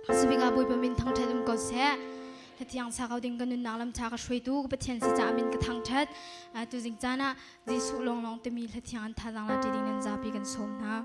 Sibik ah Bawipa min thangṭhat um ko seh. Hlathiang sa ko ding ka nunnak lam cha ka hruaitu ka Pathian si caah min ka thangṭhat. Tuzing caan ah Jesuh lawnglawng timi hlathiang an thazaang la ṭi ding nan zapi kan sawm hna.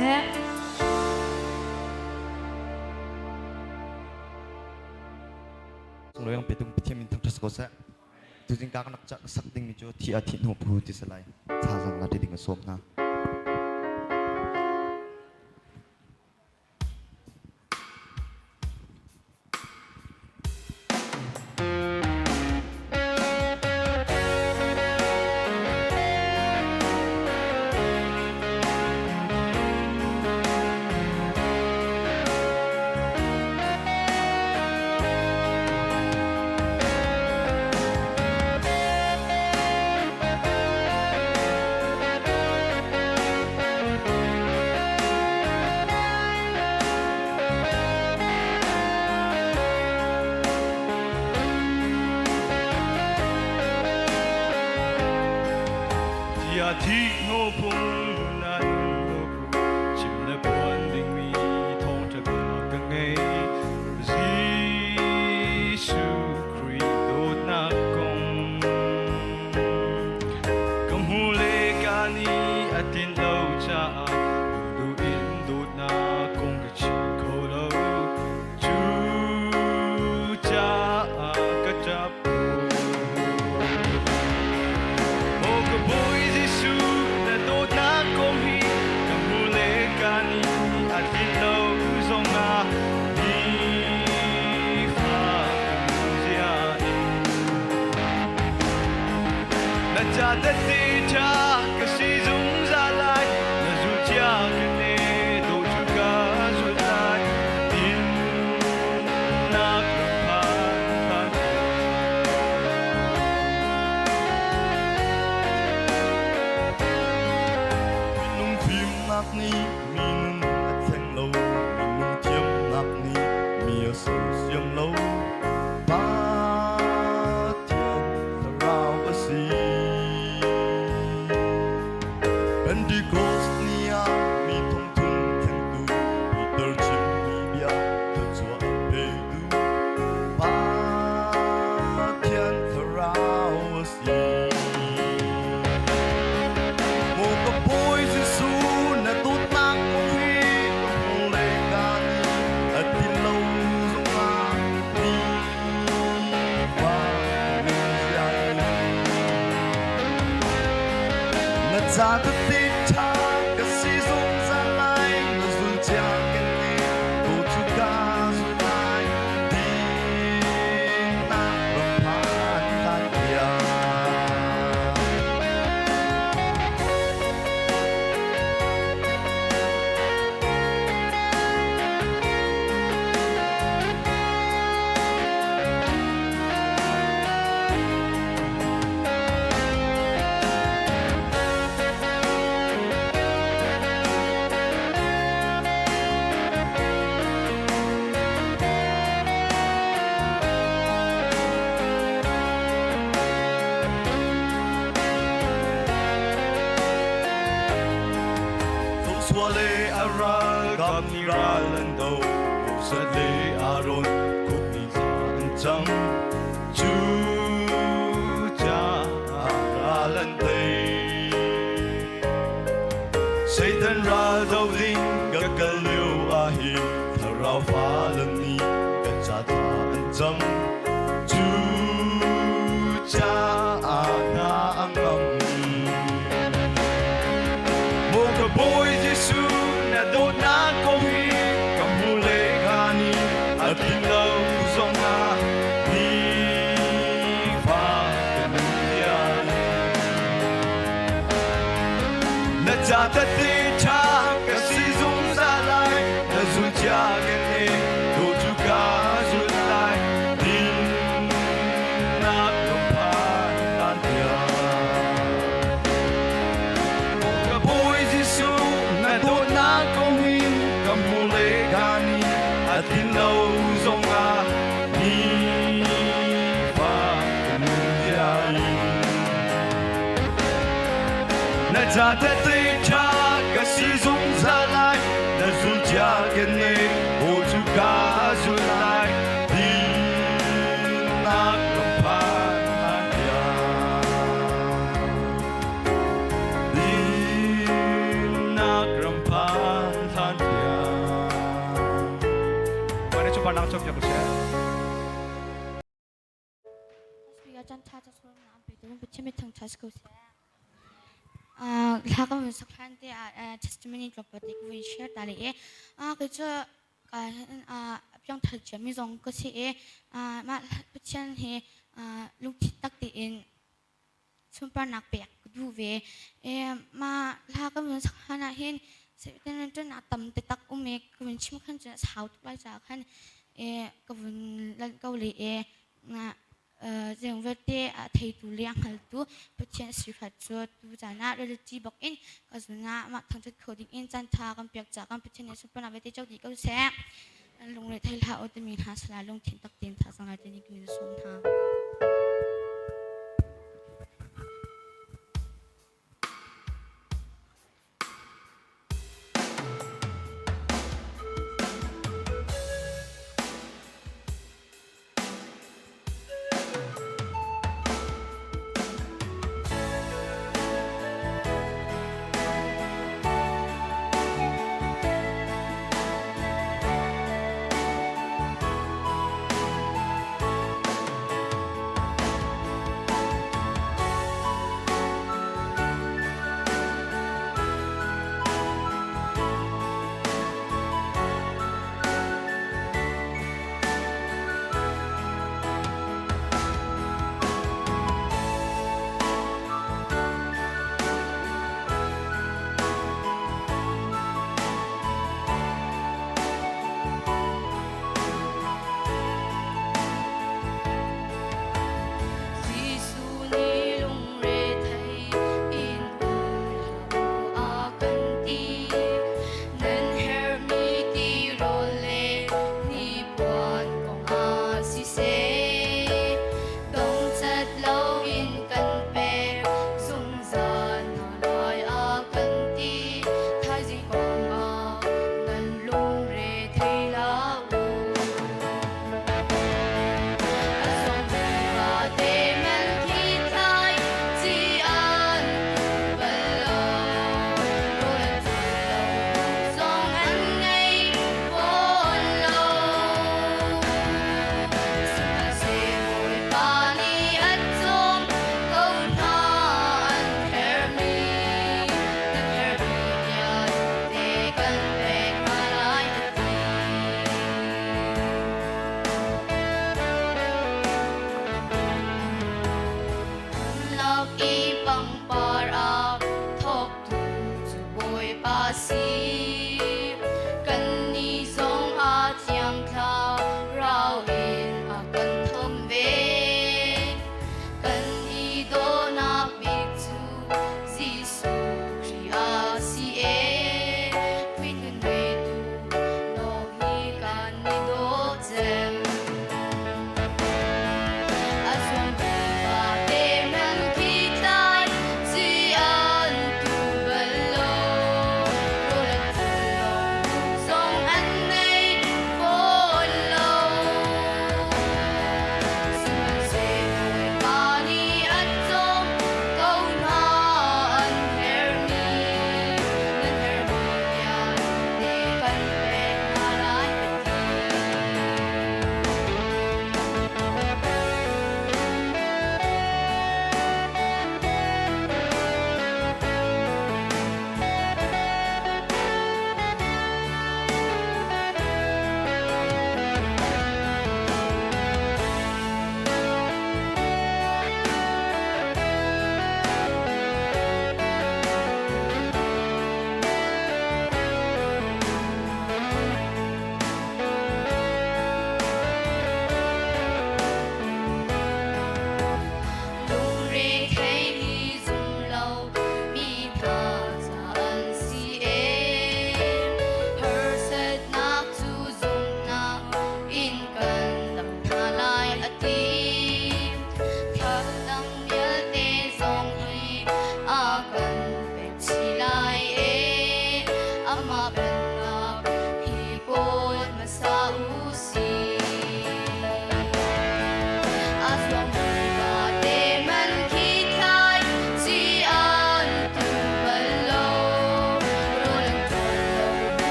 seh. Sunglawi ang petung Pathian min thangṭhat ko seh. Tuzing ka nak sak dingmi cu thi a thih hnu phu ti si lai. Thazang la ti ding a sawm hna. Tia thi no phung na no phu chim le phuan dingmi thawngṭha bia ka ngei. Jesuh Khrih dawtnak kong ka hmu le ka ni a tin lo caah duh in dawtnak kong ka chim kho lo. Cu caah ka ṭap. Maw ka Bawi Jesuh, na dawtnak kong hi ka hmu le ka ni a tlin lo zongah nifa ka zia in na ca tette ṭha ka si zungzal lai, na zulcia ka ne dawh cu ka zulh lai, dinnak ram phan hlan. Minung fimnak nih mi nun a thleng lo, minung thiamnak nih mi a sersiam lo. Pathian thlarau a si. Pentecost ni ah mi thongthum thlengtu Peter chimmi bia thluachuah a petu Pathian thlarau a si. Maw ka Bawi Jesuh, na dawtnak kong hi ka hmu le ka ni a ti lo zongah ni fa min zia Na ca tete ṭha ka si zungzal lai, na zul cia kan ne ko cu ka zul lai, dinnak ram phan hlan tiang. Joshua le a ralkap nih ral an do, Moses le Aaron khupmi thla an cam. Cu caah ral an tei. Satan ral do ding ka kal lio ah hin thlarau fale nih ka ca thla an cam. Cu caah hna a ngam. Maw ka Bawi Jesuh, na dawtnak ko hi ka hmu le ka ni a tlin lo zongah nifa ka nun tiang. Na ca tete ṭha ka si zungzal lai, na zulcia ka ne do cu ka zul lai, dinnak ram phan hlan tiang. Ka Bawi Jesuh, na dawtnak kong hi ka hmu le ka ni a tlin lo zongah nifa ka nun tiang. Na ca tete ṭha ka si zungzal lai, na zulcia ka ne aw cu ka zul lai, dinnak ram phan hlan tiang. Dinnak ram phan piak ko seh. Hla kan vun sak hlan te ah testimony tlawmpal te ka vun share ta le e kei cu piang thar cia mi zong ka si i mah Pathian hi lungthin tak tein sunparnak pek ka duh ve. Mah hla kan vun sak hlan ah hin Satan a tam taktak um i ka vun chim khan cun a sau tuk lai caah khan ka vun lanh ko le i zeong vialte a theitu le a hngaltu Pathian a si hrat cu tu caan ah reality bak in ka zun ah mah thangṭhat kho ding in caan ṭha kan pek caah kan Pathian nih sunparnak vialte co dih ko seh. Lungre thei hlah u timi hna sala lungthin tak tein thazaang lai tini kan in sawm hna.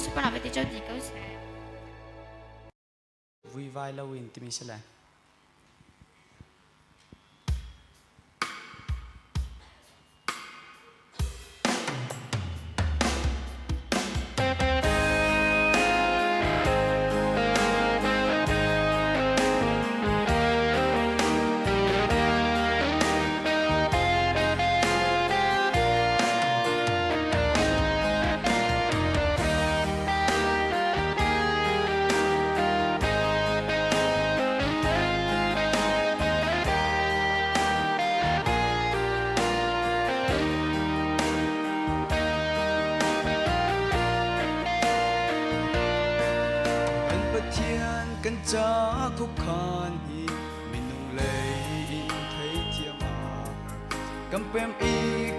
Supana vete cho di ko seh. Vuivai loin timi si le. Kan Pathian kan ca khuakhan hi minung lei in theithiam a har. Kan pem i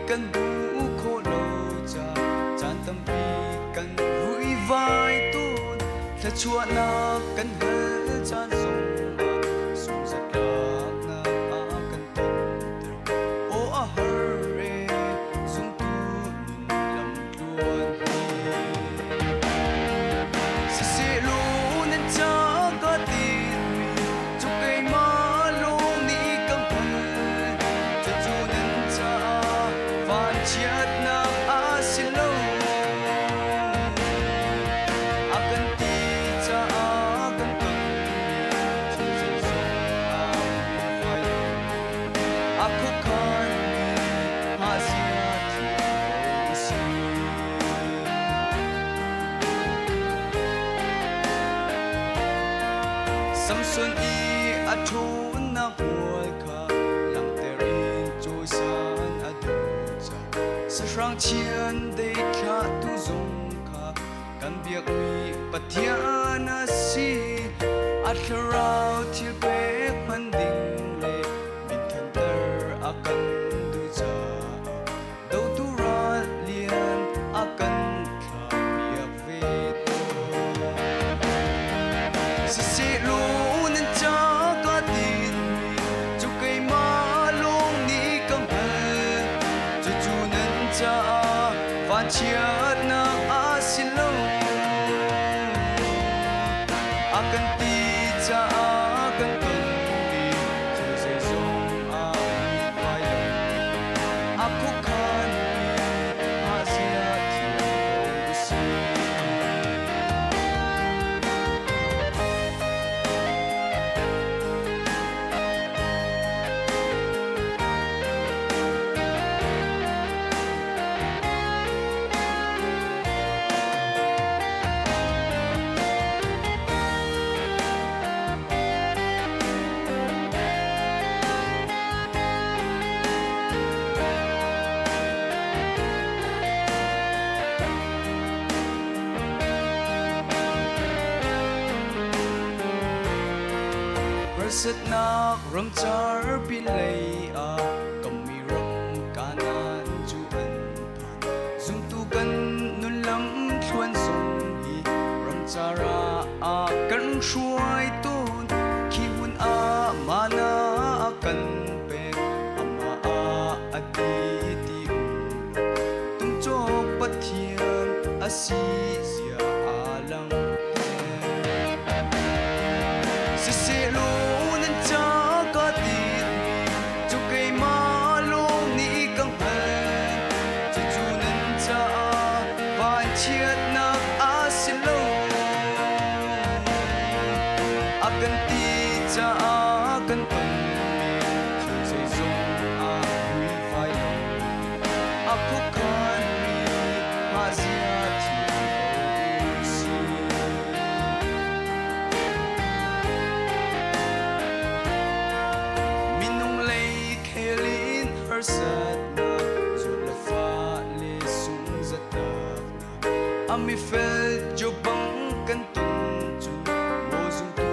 kan duh khawh lo ca caan tampi kan vuivai tawn. Thluachuahnak kan hal caan zongah sungzatlaknak a kan tonter. Aw a har e zumtu nun lamtluan hi. Siseh nan ca ka tinmi cu keimah lawng nih ka hngalh. Cucu nan caah vanchiatnak a si lo. A kan ti caah kan tonmi thil zeizong ah vuivai lo. A khuakhanmi hngahzia thiam ko usih. Samson i a ṭhawnnak hmual kha langhter in cawisan a duh caah sahrang chiandeih thlahtu zong kha kan biakmi Pathian a si. A thlarau thil pek hman ding le minthanter a kan duh caah dotu ral lian a kan thlahpiak ve tawn. Siseh nan ca ka tinmi cu keimah lawng nih ka hngalh. Cucu nan caah vanchiatnak a si lo. A kan ti caah kan tonmi thil zeizong ah vuivai lo. A khuakhanmi hngahzia thiam ko usih. Harsatnak ramcar pinlei ah kammi ram Kanaan cu an phan. Zumtu kan nun lam thluan zong hi ramcar ah a kan hruai tawn. Khi hmun ah mana a kan pek, amah ah a ti ti um lo. Tumcawk Pathian a si zia aa langhter. Siseh law nan ca ka tinmi cu keimah lawng nih ka hngalh. Cucu nan caah vanchiatnak a si lo. A kan ti caah kan tonmi thil zeizong ah vuivai lo. A khuakhanmi hngahzia thiam ko usih. Minung lei khel in harsatnak zawt le fah le sungzatlaknak a mifel Job bang kan ton cun maw zumtu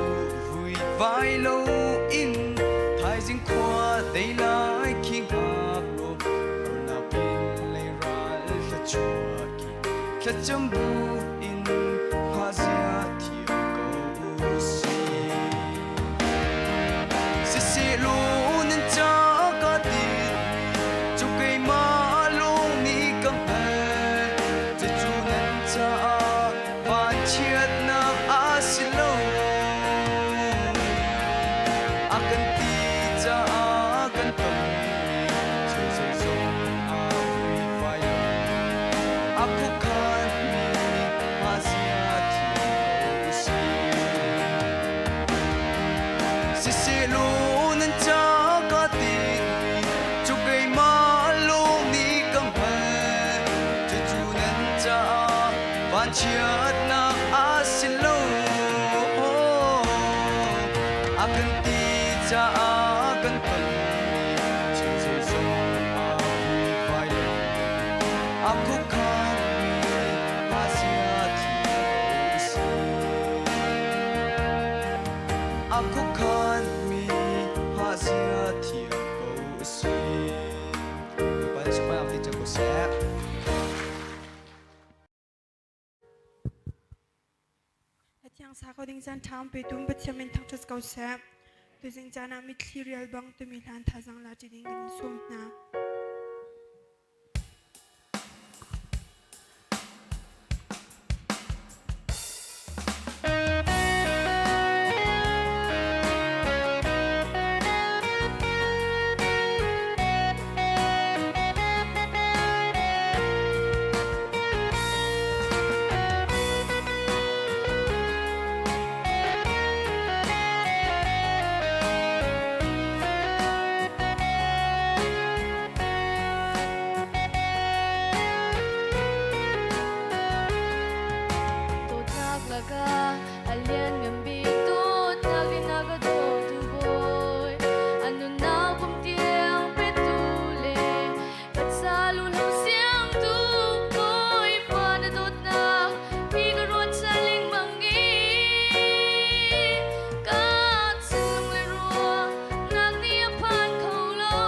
vuivai loin thaizing khua dei lai khi hngak law harnak pin lei ral thluachuah khi thlacam bu in hngahzia thiam ko usih. Siseh law nan ca ka tinmi cu keimah lawng nih ka hngalh. Cucu nan caah Vanchiatnak a si lo. A kan ti caah kan tonmi thil zeizong a vuivai lo. A khuakhanmi hngahsia thiam ko si. A khuakhanmi hngahsia thiam ko si. Bawipa nih sunparnak ti cang ko seh. Thiang sa ko ding caan ṭha pe tum Pathian min thangṭhat ko seh. Tuzing caan ah mitthli rial bang tumi hlan thazang la ṭi ding kan in sawm hna. Dawtnak lakah a lianngan bik dawtnak in a ka dawtu Bawi. A nunnak kum tiang petu le ka ca luhlo siangtu Bawipa na dawtnak hi ka ruatchan lengmang i ka thinlung le ruahnak nih a phan kho lo.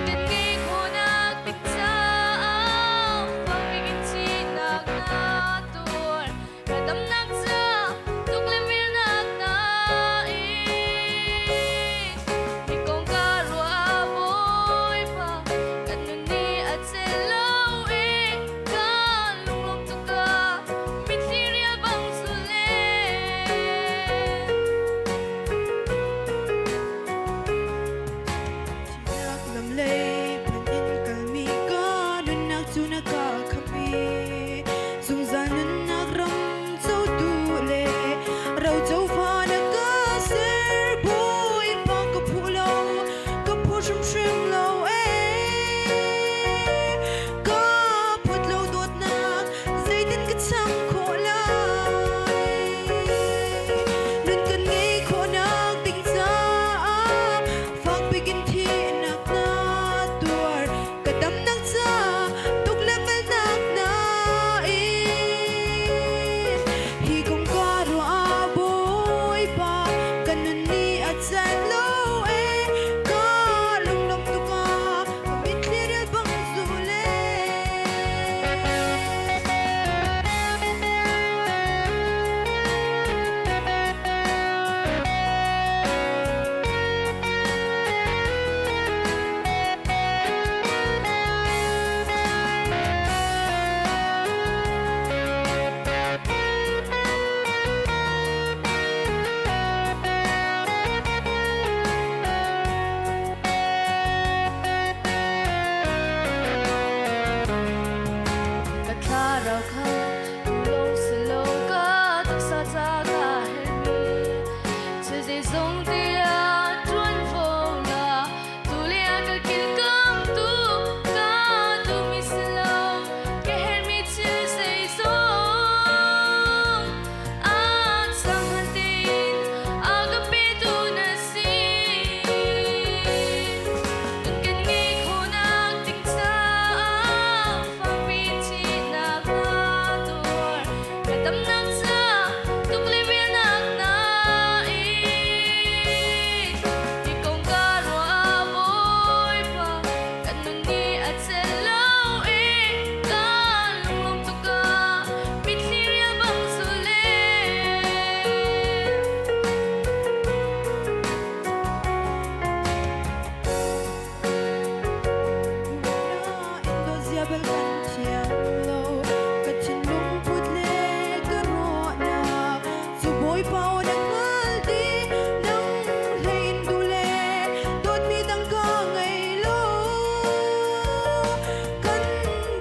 Kan ngei khawhnak ding caah fakbik in thihnak na tuar. Ka damnak ca tuk le velnak na in. Hi kong ka ruah Bawipa, kan nun nih a cel lo i ka lunglawm tuk ka mitthli rial bang sul Thihnak lam lei phan in kalmi ka nunnak cu na ka khamh i zungzal nunnak ram cotu le roco fa na ka ser. Bawipa ka phu lo, ka phu hrimhrim lo ee. Ka phut lo dawtnak zeitin ka cham khawh lai? Nun kan ngei khawhnak ding caah fakbik in thihnak na tuar. Ka damnak ca tuk le felnak na in. Hi kong ka ruah ah Bawipa ka nun nih a can lo ee. Ka lunglawm tuk ah ka mitthli rial bang zul ee. Ka thlarau kha tulawng si lo ka taksa ca ka herhmi thil zeizong tiah ṭuanvo la tu le a ka kilkamtu ka duhmi si lo ka herhmi thil zeizong a cang tein a ka petu na si. Kan ngei khawhnak ding caah fakpi thihnak na tuar. Ka damnak ca tuk le velnak na in. Hi kong ka ruah ah Bawipa, kan nun nih a cel lo i ka lunglawm tuk ah mitthli rial bang sul ee. Indozia bal kan thiam lo, ka thinlung put le ka ruahnak cu Bawipa aw na hngal dih. Nang hlei in duh le dawtmi dang ka ngei lo. Kan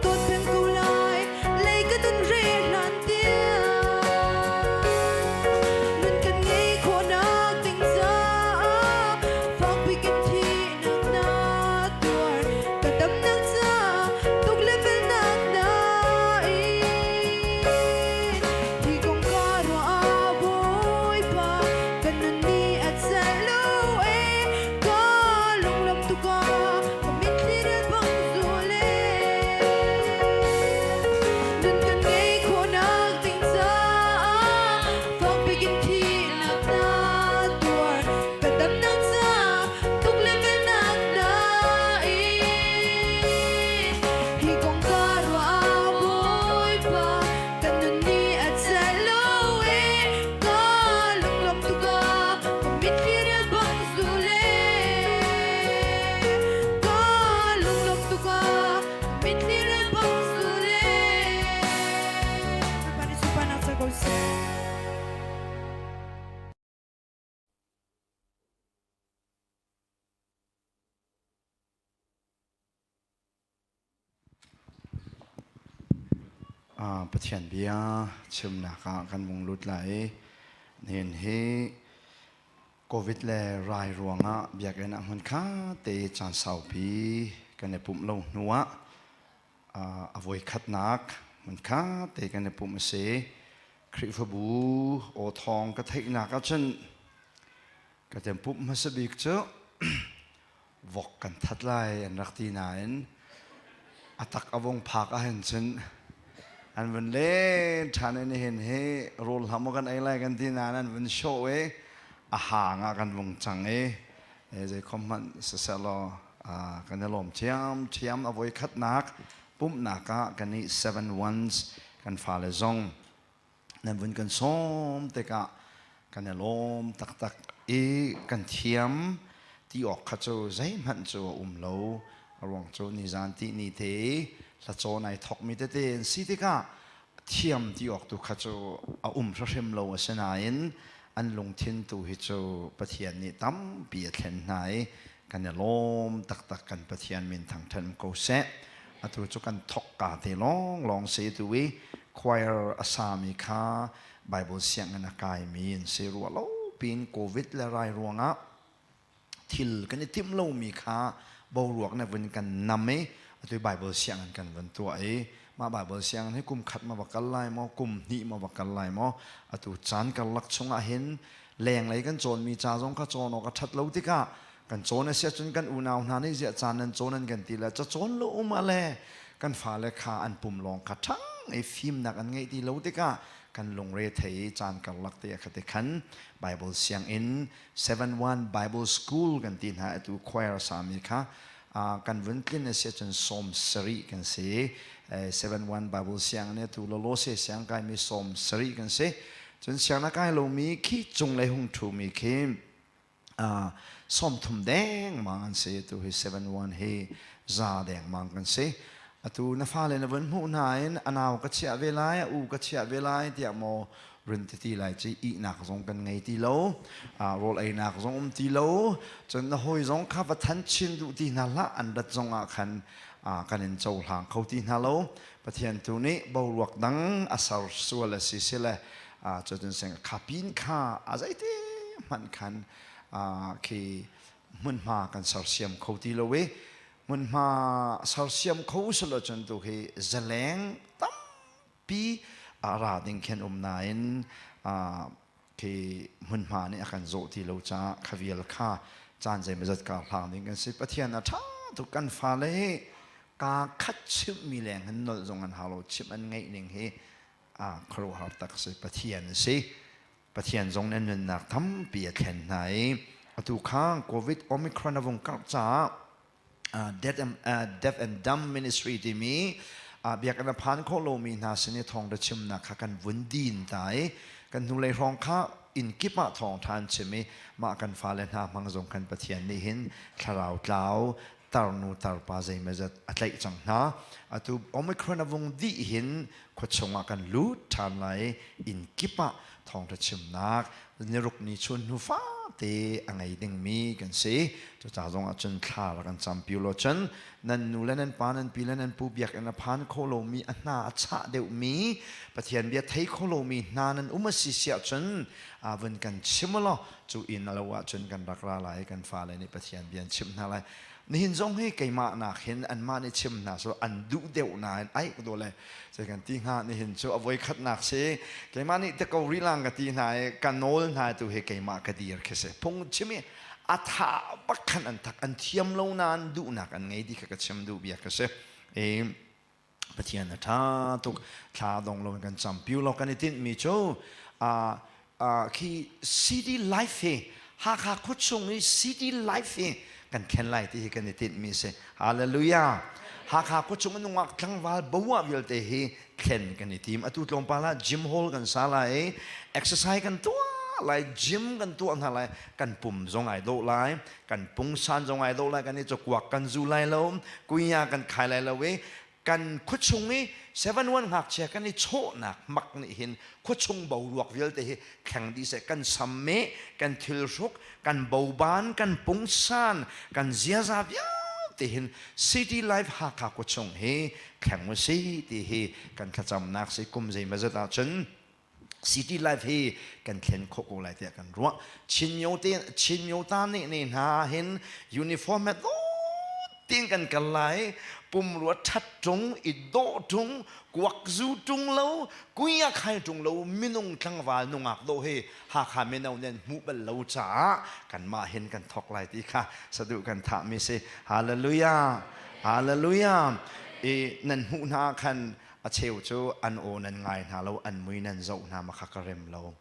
dawt peng ko lai, lei ka nun re hlan tiang. Nun kan ngei khawhnak ding caah fakbik in thihnak na tuar. Ka damnak ca tuk le felnak na Pathian bia chimnak ah kan vung lut lai i nihin hi Covid le rai ruangah biakinn ah hmun kha te caan saupi kan i pumh lo hnu ah a voikhatnak hmun kha te kan i pumh a si. Khrihfabu aw thawng ka theihnak ahcun ka tem pumh hmasa bik cu vok kan that lai an rak ti nain a tak a vung phak ahhin cun an vun len ṭhan i nihin hi rawl hlam kan ei lai kan ti nain an vun show i a hang ah kan vung cang i zei khom hmanh sisehlaw kan i lawm ṭhiamṭhiam. A voi khatnak pumhnak ah kan i seven ones kan fale zong nan vun kan sawm tikah kan i lawm taktak i kan thiam ti awk kha cu zeihmanh cu a um lo. A ruang cu nizan ti ni te hlacawn ai thawkmi tete an si tikah thiam ti awk tu kha cu a um hrimhrim lo. Asinain an lungthin tu hi cu Pathian nih tampi a thlen hna i kan i lawm taktak. Kan Pathian min thangṭhat ko seh. Atu cu kan thawk ka te lawnglawng si. Tu i choir a sami kha Bible sianginn a kaimi an si. Ruah lo piin Covid le rai ruangah thil kan i timh lomi kha boruak na vun kan nam i atu Bible sianginn kan vun tuah i mah Bible sianginn hi kum khat ma va kal lai maw, kum hnih ma va kal lai maw, atu caan karlak chungah hin lenglei kan cawnmi ca zong kha cawn awk a ṭhat lo tikah kan cawn a si ahcun kan unau hna nih ziah caan nan cawn an kan ti le ca cawn lo um ah le kan fale kha an pum lawng kha ṭhang i fimnak an ngeih ti lo tikah kan lungre thei i caan karlak te kha te khan Bible sianginn 7-1 Bible School kan ti hna. Atu choir sami kha kan vun tlin a si ahcun 70 kan si. 7-1 Bible sianginn atu lolo se siang kaimi 70 kan si. Cun siang na kai lomi khi cunglei hung ṭhumi khi 30 dengmang an si. Atu hi 7-1 hi za dengmang kan si. Atu na fale na vun hmuh hna in a nau ka chiah ve lai, a u ka chiah ve lai tiah maw run ti ti lai ci. Ihnak zong kan ngei ti lo, rawl einak zong um ti lo. Cun na hawi zong kha va than chin duh ti hna hlah. An rat zong ah khan kan in cohlang kho ti hna lo. Pathian tu nih boruak dang a ser sual a si sile cutin sing kha pin kha a zeiti hmanh khan khi hmunhma kan sersiam kho ti lo i hmunhma sersiam kho silo cun tu hi zaleng tampi a ra ding khin um nain khi hmunhma nih a kan zawh ti lo caah kha vial kha caan zeimawzat kar hlang ding kan si. Pathian a ṭha tuk. Kan fale hi kaa khat chimhmi leng hin nolh zong an hau lo. Chimh an ngeih ning hi a khuaruahhar tak si. Pathian a si. Pathian zong nan nunnak tampi a thlen hna i atu kha Covid Omicron a vung karh caah Deaf and Dumb Ministry timi biakinn a phan khawh lomi hna sin i thawngṭha chimnak kha kan vun din ta i kan hnulei hrawng kha inn kip ah thawngṭha an chim i mah kan fale hna hmang zong khan Pathian nih hin thlarau tlau tarnu tarpa zeimawzat a tlaih cang hna. Atu Omicron a vung dih hin khuachung ah kan lut ṭhan lai i inn kip ah thawngṭha chimnak niruk ni chun hnu fate a ngei dingmi kan si. Cucaah zong ah cun thla rak kan campi law cun nan nu le nan pa, nan pi le nan pu biakinn a phan kho lomi, a hna a chah deuhmi, Pathian bia thei kho lomi hna nan um a si siah cun vun kan chim law cu inn a lo ahcun kan rak ra lai. Kan fale nih Pathian bia an chimh hna lai. Nihin zong hi keimah nak hin anmah nih chim hna so an duh deuh nain ai do le zei kan ti hnga. Nihin cu a voi khatnak si. Keimah nih te ko rilang ka ti hna i ka nawl hna tu hi keimah ka dir khi si. Phung chim i a tha bak khan an thak an thiam lo nain duhnak an ngei ti kha ka chim duh bia ka si. E Pathian a ṭha tuk. Thla dong lo in kan cam piu lo. Kan i tinhmi cu khi city life hi, Hakha khuachung i city life hi kan thlen lai ti hi kan i tinhmi si. Hallelujah! Hakha khuachung i nungak tlangval boah vialte hi thlen kan i tim. Atu tlawmpal ah gym hall kan sa lai i exercise kan tuah lai, gym kan tuah hna lai. Kan pum zong ai dawh lai, kan pungsan zong ai dawh lai, kan i cakuak kan zu lai lo, kuiya kan khai lai lo i kan khuachung i 7-1 ngakchia kan i chawhnak mak nih hin khuachung boruak vialte hi thleng dih seh. Kan samme, kan thilhruk, kan boban, kan pungsan, kan ziaza vialte. Te hin City Life Hakha khuachung hi thleng u si ti hi kan thlacamnak si. Kum zeimazat ahcun City Life hi kan thlen khawh ko lai tiah kan ruah. Chin myo te Chin myo ta nih ne hna hin uniform he tin kan kal lai. Pumrua that tung i dawh tung, kuak zu tung lo, kuia khai tung lo, minung tlangval nungak dawh hi Hakha mino nih an hmuh bal lo caah kanmah hin kan thawk lai ti kha saduh kan thahmi si. Hallelujah, hallelujah. I nan hmuh hna khan a cheu cu an aw nan ngai hna lo, an mui nan zoh hna, ma kha ka rem lo.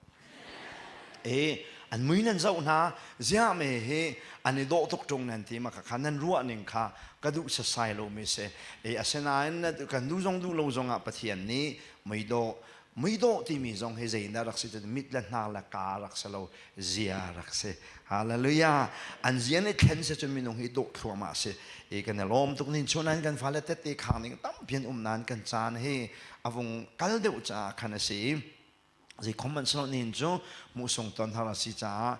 E an mui nan zoh hna, ziah me hi an i dawh tuk ṭung nan ti, ma kha kha nan ruah ning kha ka duh sasai lo mi si. E asinain kan duh zong duh lo zong ah Pathian nih muidawh muidawh timi zong hi zeidah rak si? Mit le hnar le ka rak si lo, zia rak si. Hallelujah. An zia nih thlen si cun minung hi dawh thluahmah si. I kan i lawm tuk nin chunan kan fale tette khang ning tampi an um nain kan caan hi a vung kal deuh caah khan a si. Zei khom man silo nin cu muhsung ton har a si caah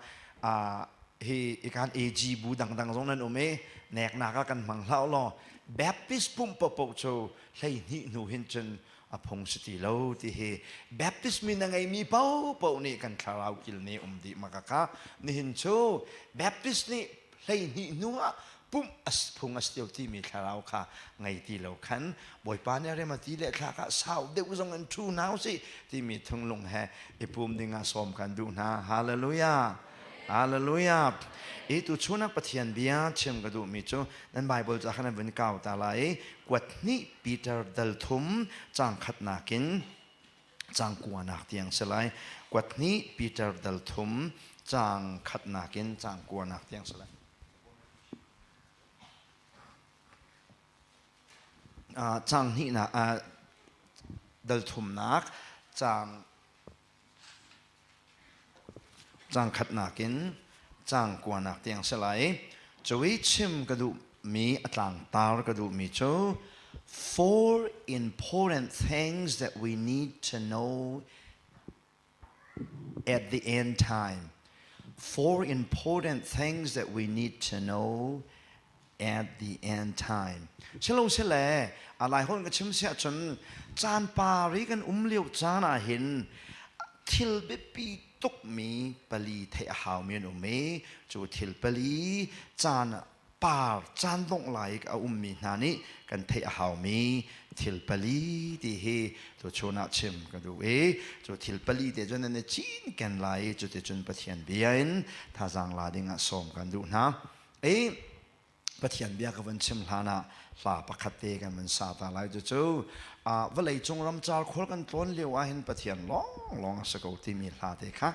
hi ikan AG bu dangdang zong nan um i neknak ah kan hmang hlah law. Baptist pumh paohpaoh cu 12 hnu hin cun a phung si ti lo ti hi Baptist min a ngeimi paohpaoh nih kan thlarau kil nih um dih makaka. Nihin cu Baptist nih 12 hnu ah pumh as phung as tio timi thlarau kha ngei ti lo khan Bawipa nih rem a ti le thlak ah sau deuh zong in thu hna usih timi thunglung he i pum ding ah sawm kan duh hna. Hallelujah, hallelujah. I tu chun ah Pathian bia chim ka duhmi cu nan Bible ca khan an vun kau ta lai. Kuat hnih Peter dal thum cang khatnak in cang kuanak tiang si lai. Kuat hnih Peter dal thum cang khatnak in cang kuanak tiang si lai. Cang hnihnak, dal thumnak cang cang khatnak in cang kuanak tiang si lai. Cuwi chim ka duhmi a tlangtar ka duhmi cu four important things that we need to know at the end time. Four important things that we need to know at the end time. Silo sile alai hon ka chim sia cun caan pari kan um lio caan ah hin thil biapi tukmi pali theih a haumi an um i cu thil pali caan par caan dongh lai a ummi hna nih kan theih a haumi thil pali ti hi tuchun ah chim ka duh i cu thil pali te cun nan i cinken lai i cuticun Pathian bia in thazaang la ding ah sawm kan duh hna. I Pathian bia ka van chim hlan ah hla pakhat te kan van sa ta lai. Cucu vawlei cung ramcar khual kan tlawn lio ah hin Pathian lawnglawng a si ko timi hla te kha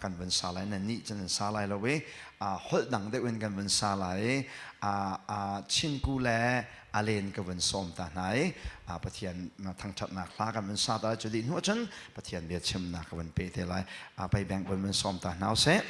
kan van sa lai. Nan nih cun nan sa lai lo i holh dang deuh in kan van sa lai i Chinku le Alen ka van sawm ta hna i Pathian thangṭhatnak hla kan van sa ta lai. Cu dih hnu ahcun Pathian bia chimnak ka van pe te lai. Pei bank van sawm ta hna usih.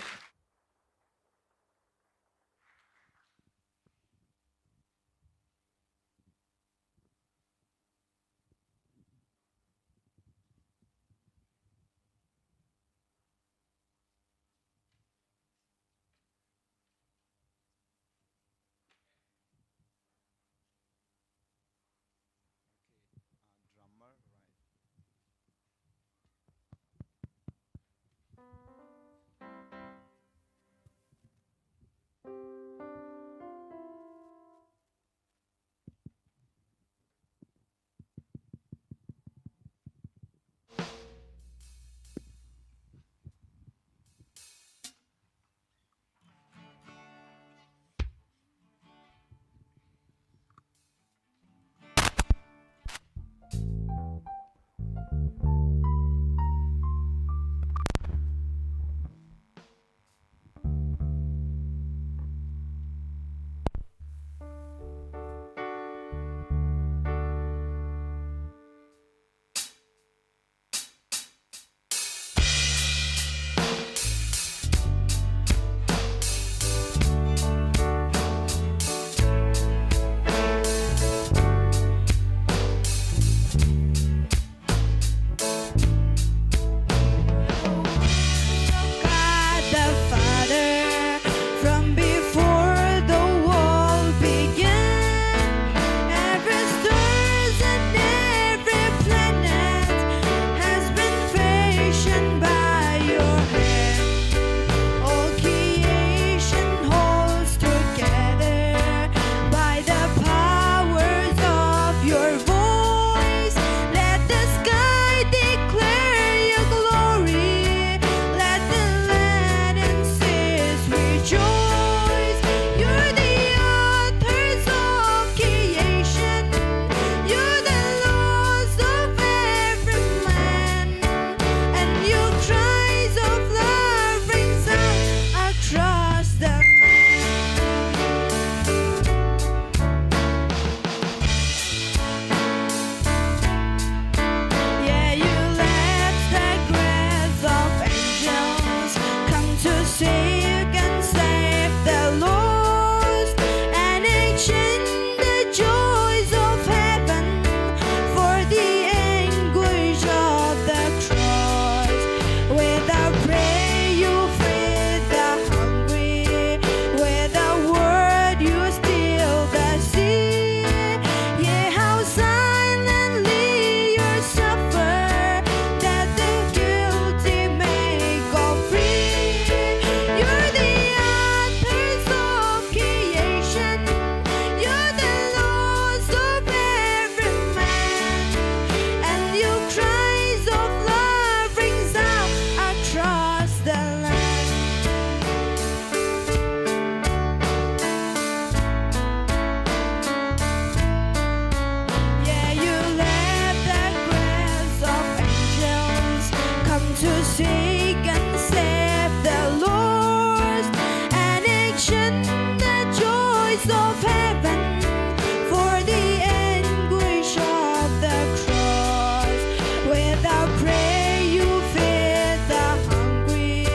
take and save the lost and exchange the joys of heaven for the anguish of the cross. Without prayer you feed the hungry,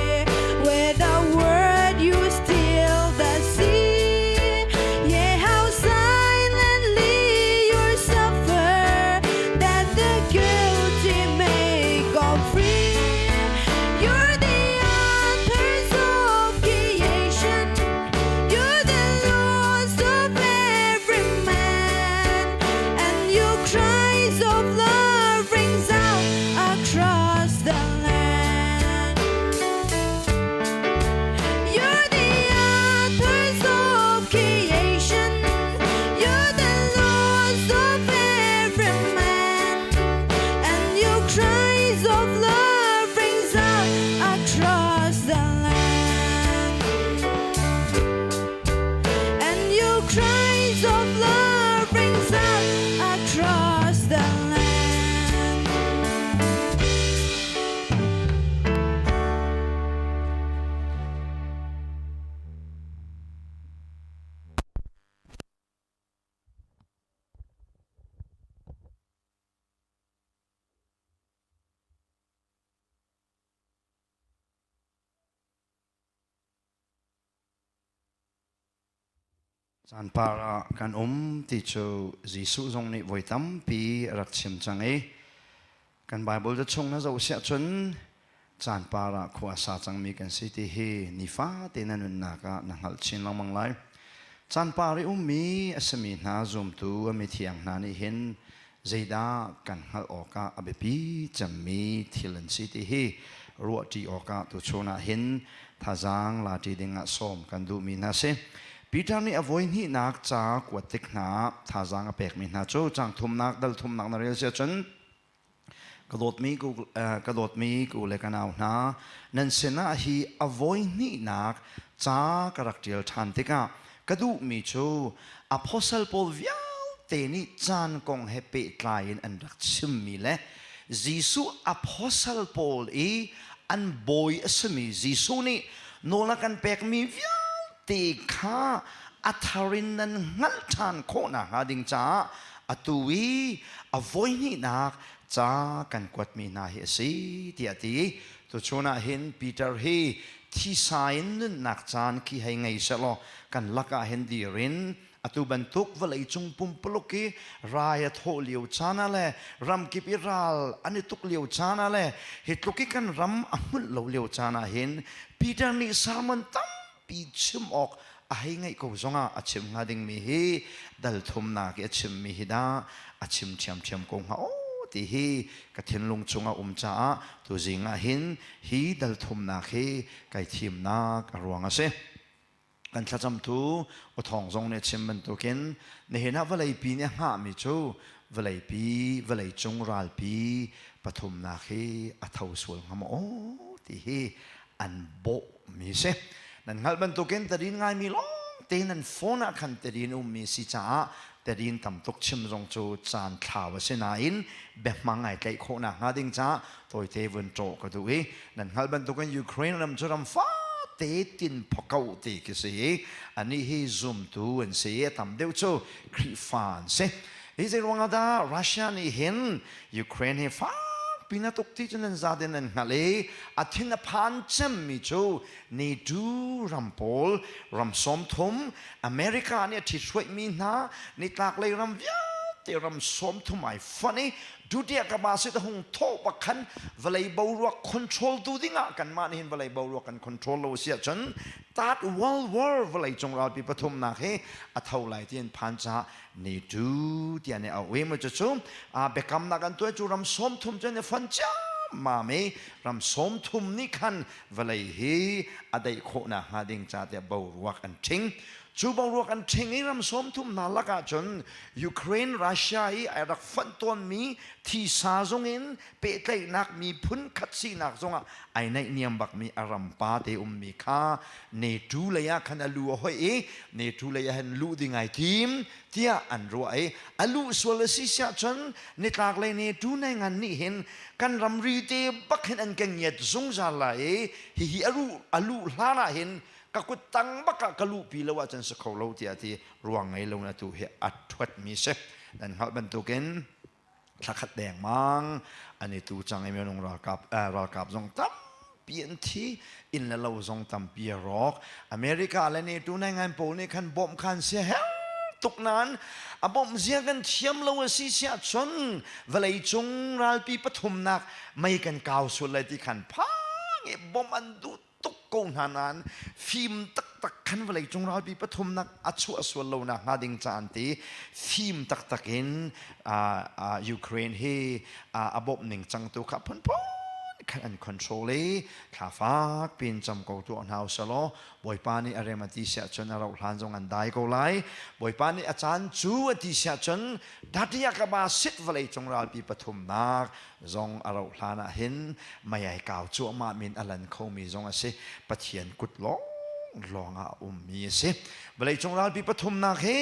with a word you still the sea. Yeah, how silently you suffer that the guilty may go free. You're the authors of creation. You're the Lord of every man, and your cries of love rings out across the land. You're the authors of creation. You're the Lord of every man, and your cries of love rings out across the land. And your cries of love rings out across the land. Caan par ah kan um ti cu Jesuh zong nih voi tampi a rak chim cang i kan Bible ca chung na zoh siah cun caan par ah khua a sa cangmi kan si ti hi nifate na nunnak ah na hngalh chin lengmang lai. Caan par i ummi a simi hna zumtu a mithiang hna nih hin zeidah kan hngalh awkah a biapi cemmi thil an si ti hi ruahṭi awkah tuchun ah hin thazaang laṭi dingah sawm kan duhmi hna si. Peter nih a voi hnihnak ca kuat tik hna ah thazaang a pekmi hna cu caang thumnak dal thumnak na rel si ahcun ka dawtmi ku ka dawtmi ku le ka nau hna nan sinah hi a voi hnihnak ca ka rak ṭial ṭhan tikah ka duhmi cu apostle pawl vialte nih caan kong he pehtlai in an rak chimmi le Jesuh apostle pawl i an bawi a simi Jesuh nih nawl a kan pekmi vialte kha a thar in nan hngalh ṭhan khawh nakhnga ding caah atu i a voihnihnak ca kan kuatmi hna hi a si tiah a ti. Tuchun ah hin Peter hi thisa in nunnak caan khi hei ngei sehlaw kan lakah hin dir in atu bantuk vawleicung pumpuluk i rai a thawh lio caan ah le ramkip i ral an i tuk lio caan ah le hi tluk i kan ram a hmunh lo lio caan ah hin Peter nih sermon tampi chim awk a hei ngeih ko zongah a chim hnga dingmi hi dal thumnak i a chimmi hi dah a chim ṭhiamṭhiam ko hnga aw ti hi ka thinlung chungah um caah tuzing ah hin hi dal thumnak hi kai thimnak a ruang a si. Kan thlacamtu awthawng zong nih a chim bantukin nihin ah vawleipi nih a hngahmi cu vawleipi vawleicung ralpi pathumnak hi a tho sual hnga maw aw ti hi an bawhmi si. Nan hngalh bantukin tadin ngaimi lawngte nan phone ah khan tadin ummi si caah tadin tam tuk chim zong cu caan thlau a si nain biahmang ai tlaih khawhnak hnga ding caah tawite vun ṭawh ka duh i nan hngalh bantukin Ukraine ram cu ram fate tin phoko ti khi si i anih hi zumtu an si i a tam deuh cu Khrihfa an si. Hi zei ruangah dah Russia nih hin Ukraine hi fakpi na tuk ti cu nan zaten nan hngalh i a thin a phan cemmi cu NATO ram pawl ram 30 America nih a ṭhithruaihmi hna nitlaklei ram vialte ram 30 ai fonh i dutiah ka ba sit a hung thawh bak khan vawlei boruak control tu dingah kanmah nih hin vawlei boruak kan control lo si ahcun Third World War vawlei cung ralpi pathumnak hi a tho lai ti an phan caah NATO tiah nih a auh i cucu biakamnak an tuah cu ram 30 cu an i fon ciammam i ram 30 nih khan vawlei hi a daih khawh nakhnga ding ca tiah boruak an ṭhing. Cu boruak an ṭhing i ram 30 hna lakah cun Ukraine, Russia i ai rak fonh tawnmi thisa zongin pehtlaihnak miphun khat sinak zongah ai naihniam bakmi a ram pa te ummi kha NATO lei ah khan a lu a hoih i NATO lei ah hin luh ding ai tim tiah an ruah i a luh sual a si siah cun nitlak lei NATO nei ngan nih hin kan ramri te bak hin an kan ngiat zungzal lai i hihi a luh hlan ah hin ka kut tang bak ah ka luhpi lo ahcun si kho lo tiah ti ruang ngei lo na tu hi a thuatmi si. Nan hngalh bantukin thlakhat dengmang an i tu cang i minung ralkap ralkap zong tampi an thi, inn le lo zong tampi a rawk. America le NATO nai ngan pawl nih khan bawmh khan sia her tuk nain a bawmh zia kan thiam lo a si siah cun vawlei cung ralpi pathumnak mei kan kau sual lai ti khan phang i bawmh an duh tuk ko hna nain fim taktak khan vawlei cung ralpi pathumnak a chuah sual lo nak hnga ding caan ti fim taktak in Ukraine hi a bawmh ning cang tu kha phunphun khan an control i thla fak pin cam ko tuah hna usalaw Bawipa nih a rem a ti siah cun a rauh hlan zong an dai ko lai. Bawipa nih a caan cu a ti siah cun datiakaba sit vawlei cung ralpi pathumnak zong a rauh hlan ah hin mei ai kau cuahmah min a lan khomi zong a si. Pathian kut lawng lawng ah a ummi a si. Vawleicung ralpi pathumnak hi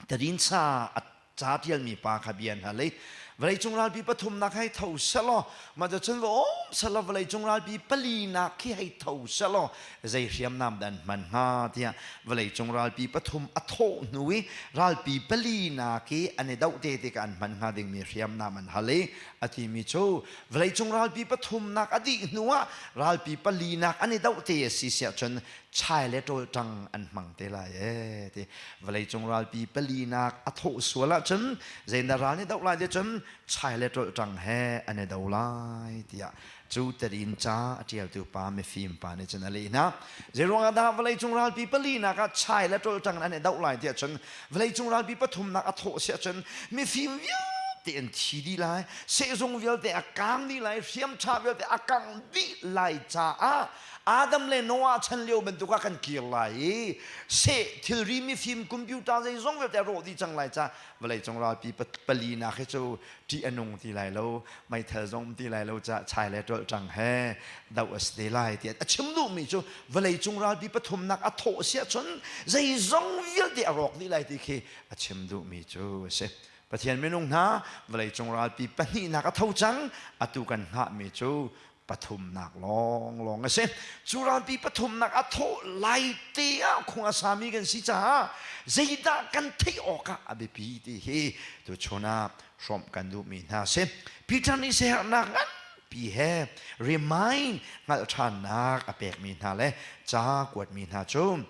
tadinsa a ca tialmi pa kha bia hna lei vawleicung ralpi pathumnak hei tho selaw mah cun va um selaw vawleicung ralpi palinak khi hei tho selaw zei hriamnam dah an hman hnga tiah vawleicung ralpi pathum a thawh hnu i ralpi palinak i an i doh te tikah an hman hnga dingmi hriamnam an hal i a timi cu vawleicung ralpi pathumnak a dih hnu ah ralpi palinak an i doh te a si siah cun chai le ṭawlṭang an hmang te lai ee ti. Vawleicung ralpi palinak a thawh sual ahcun zeidah ral nih doh lai ti cun chai le ṭawlṭang he an i do lai tiah cu terin ca a ṭialtu pa mifim pa nih cun a leh hna. Zeiruang ah dah vawleicung ralpi palinak ah chai le ṭawlṭang an i doh lai tiah cun vawleicung ralpi pathumnak a thawh siah cun mifim vialte an thi dih lai, sehzung vialte a kang dih lai, hriam ṭha vialte a kang dih lai caah Adam le Noah chan lio bantuk ah kan kir lai i seh thilri mifim computer zeizong vialte a rawh dih cang lai ca vawleicung ralpi palinak hi cu ṭih a nung ti lai lo, meithal zong um ti lai lo ca chai le ṭolhṭang he doh a si te lai tiah a chim duhmi cu vawleicung ralpi pathumnak a thawh si ahcun zeizong vialte a rawk dih lai ti khi a chim duhmi cu a si. Pathian minung hna, vawleicung ralpi pahnihnak a tho cang, atu kan hngahmi cu pathumnak lawnglawng a si. Cu ralpi pathumnak a thawh lai te ah khung a sami kan si caah zeidah kan theih awkah a biapi ti hi tuchun ah hrawmh kan duhmi hna a si. Peter nih siaherhnak nganpi he remind hngalh ṭhannak a pekmi hna le ca kuatmi hna cu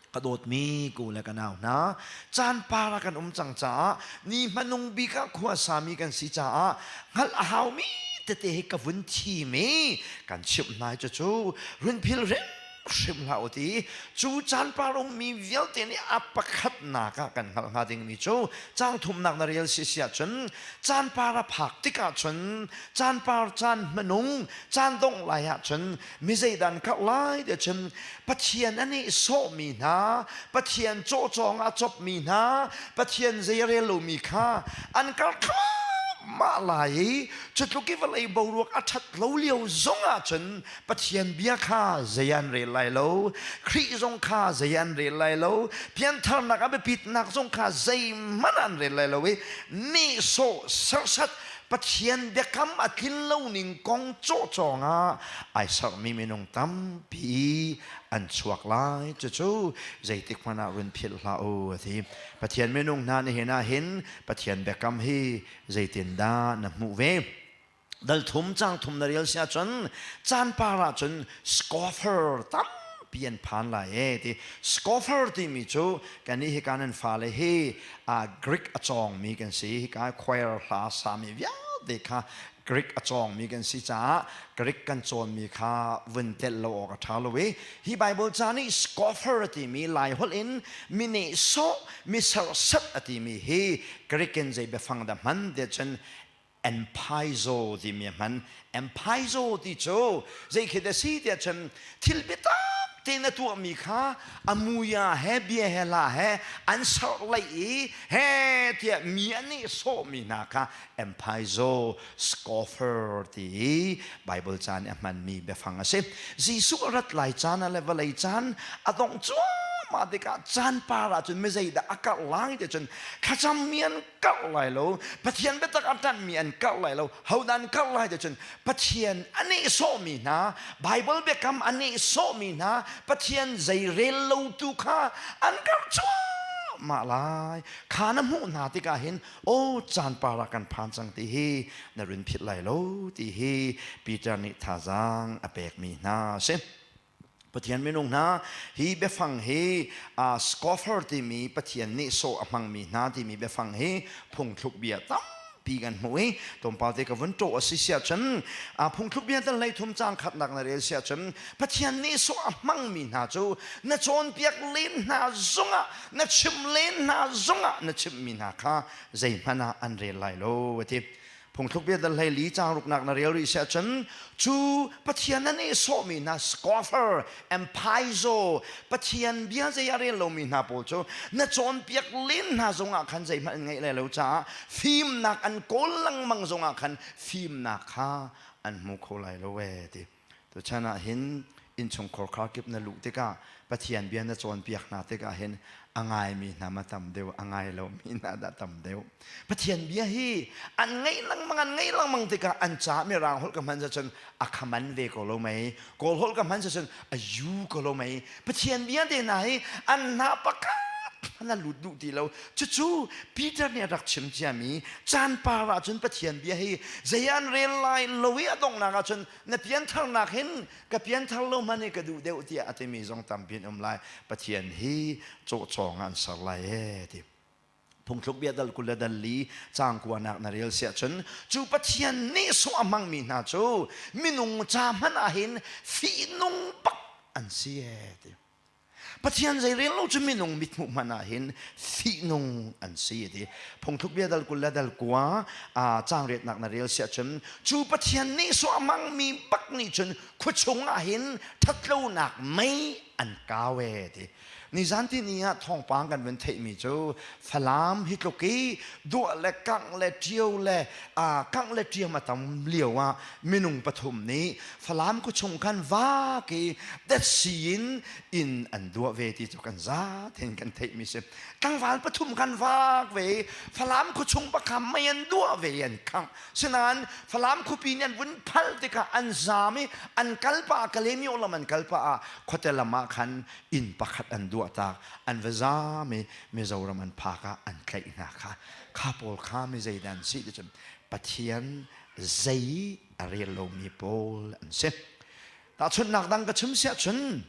Ka dawtmi ku le ka nau hna, caan par ah kan um cang caah ni hmanung bik ah khua sami kan si caah hngalh a haumi tete hi ka vun thim i kan chimh hna i cucu run phil hrimhrim hlah u ti. Cu caan par ummi vialte nih a pakhatnak ah kan hngalh hnga dingmi cu caang thumnak na rel si si ahcun caan par a phak tikah cun caan par caan hmanung caan dongh lai ahcun mi zeidan karh lai ti cun Pathian a nehsawhmi hna, Pathian cawcawng a copmi hna, Pathian zei a rel lomi kha an karh thluahmah lai i cutluk i vawlei boruak a ṭhat lo lio zong ah cun Pathian bia kha zei an rel lai lo, Khrih zong kha zei an rel lai lo, piantharnak a biapitnak zong kha zeihmanh an rel lai lo i nehsawh serhsat Pathian biakam a tlin lo ning kong cawhcawng ah ai sermi minung tampi an chuak lai. Cucu zeitik hmanh ah run philh hlah u a ti. Pathian minung hna nihin ah hin Pathian biakam hi zeitindah na hmuh ve? Dal thum cang thum na rel si ahcun caan par ahcun scoffer tampi an phan lai e ti. Scoffer timi cu kannih hi kan fale hi Greek a cawngmi kan si. Hika choir hla sami vialte kha Greek a cawngmi kan si caah Greek kan cawnmi kha vun telh lo awk a ṭha lo i hi Bible ca nih scoffer a timi Lai holh in mi nehsawh, mi serhsat a timi hi Greek in zei biafang dah hman tiah cun empaizo timi a hman. Empaizo ti cu zei khi dah si tiah cun thil biatak. tein a tuahmi kha a muia he bia he hla he an serhlei i he tiah mi an nih sawhmi hna kha emphaizo scoffer ti i Bible ca nih a hmanmi biafang a si. Jesuh a rat lai caan ah le vawlei caan a dongh cuahmah tikah caan par ahcun mi zeidah a karh lai ti cun thlacammi an karh lai lo, Pathian biatak a ṭanhmi an karh lai lo, hodah an karh lai ti cun Pathian a nehsawhmi hna, Bible biakam a nehsawhmi hna, Pathian zei rel lo tu kha an karh cuahmah lai. Kha na hmuh hna tikah hin aw caan par ah kan phan cang ti hi na rin philh lai lo ti hi Peter nih thazaang a pekmi hna a si. Pathian minung hna hi biafang hi scoffer timi Pathian nih sawh a hmangmi hna timi biafang hi phungthluk bia tampi kan hmuh i tlawmpal te ka vun ṭawh a si siah cun phungthluk bia dal hlei thum caang khatnak na rel siah cun Pathian nih sawh a hmangmi hna cu na cawnpiak len hna zongah na chimh len hna zongah na chimhmi hna kha zeihmanh ah an rel lai lo a ti. Phungthluk bia dal hlei li caang ruknak na rel rih siah cun cu Pathian a nehsawhmi hna scoffer empaizo Pathian bia zei a rel lomi hna pawl cu na cawnpiak len hna zongah khan zeihmanh an ngeih lai lo caah fimnak an kawl lengmang zongah khan fimnak kha an hmu kho lai lo ee ti. Tuchan ah hin innchungkhar kip na luh tikah Pathian bia na cawnpiak hna tikah hin a ngaimi hna ma tam deuh a ngai lomi hna dah tam deuh. Pathian bia hi an ngaih lengmang an ngaih lengmang tikah an ca mirang holh ka hman cun a khaman ve ko lo mei kawl holh ka hman cun a yu ko lo mei Pathian bia te hna hi an hna pakhat na lut duh ti lo cucu Peter nih a rak chim ciami caan par ah cun Pathian bia hi zei an rel lai lo i a donghnak ah cun na piantharnak hin ka pianthar lo hmanh hi ka duh deuh tiah a timi zong tampi an um lai Pathian hi cawhcawng ah an ser lai ee ti phungthluk bia dal 20 le dal li caang kuanak na rel siah cun cu Pathian nih sawh a hmangmi hna cu minung ca hmanh ah hin fihnung bak an si ee ti Pathian zei rel lo cu minung mithmuh hmanh ah hin fihnung an si ti. Phungthluk bia dal 20 le dal 9 caang riatnak na rel siah cun cu Pathian nih sawh a hmangmi bak nih cun khuachung ah hin ṭhatlonak mei an kau ee ti. Nizan ti ni ah thawngpang kan vun theihmi cu Falam hi tluk i duah le kangh le ṭio le kangh le ṭiam a tam lio ah minung pathum nih Falam khuachung khan vak i datsi in inn an duah ve ti cu kan za tein kan theihmi si. Tlangval pathum khan vak ve i Falam khuachung pakha mei an duah ve i an khangh. Sinain Falam khuapi nih an vun phal tikah an zaam i an kal pah ah Kalaymyo lam an kal pah ah khuate lam ah khan inn pakhat an duah tak an va zaam i Mizoram an phak ah an tlaih hna kha. Kha pawl kha mi zeidah an si ti cun Pathian zei a rel lomi pawl an si. Tahchunhnak dang ka chim siah cun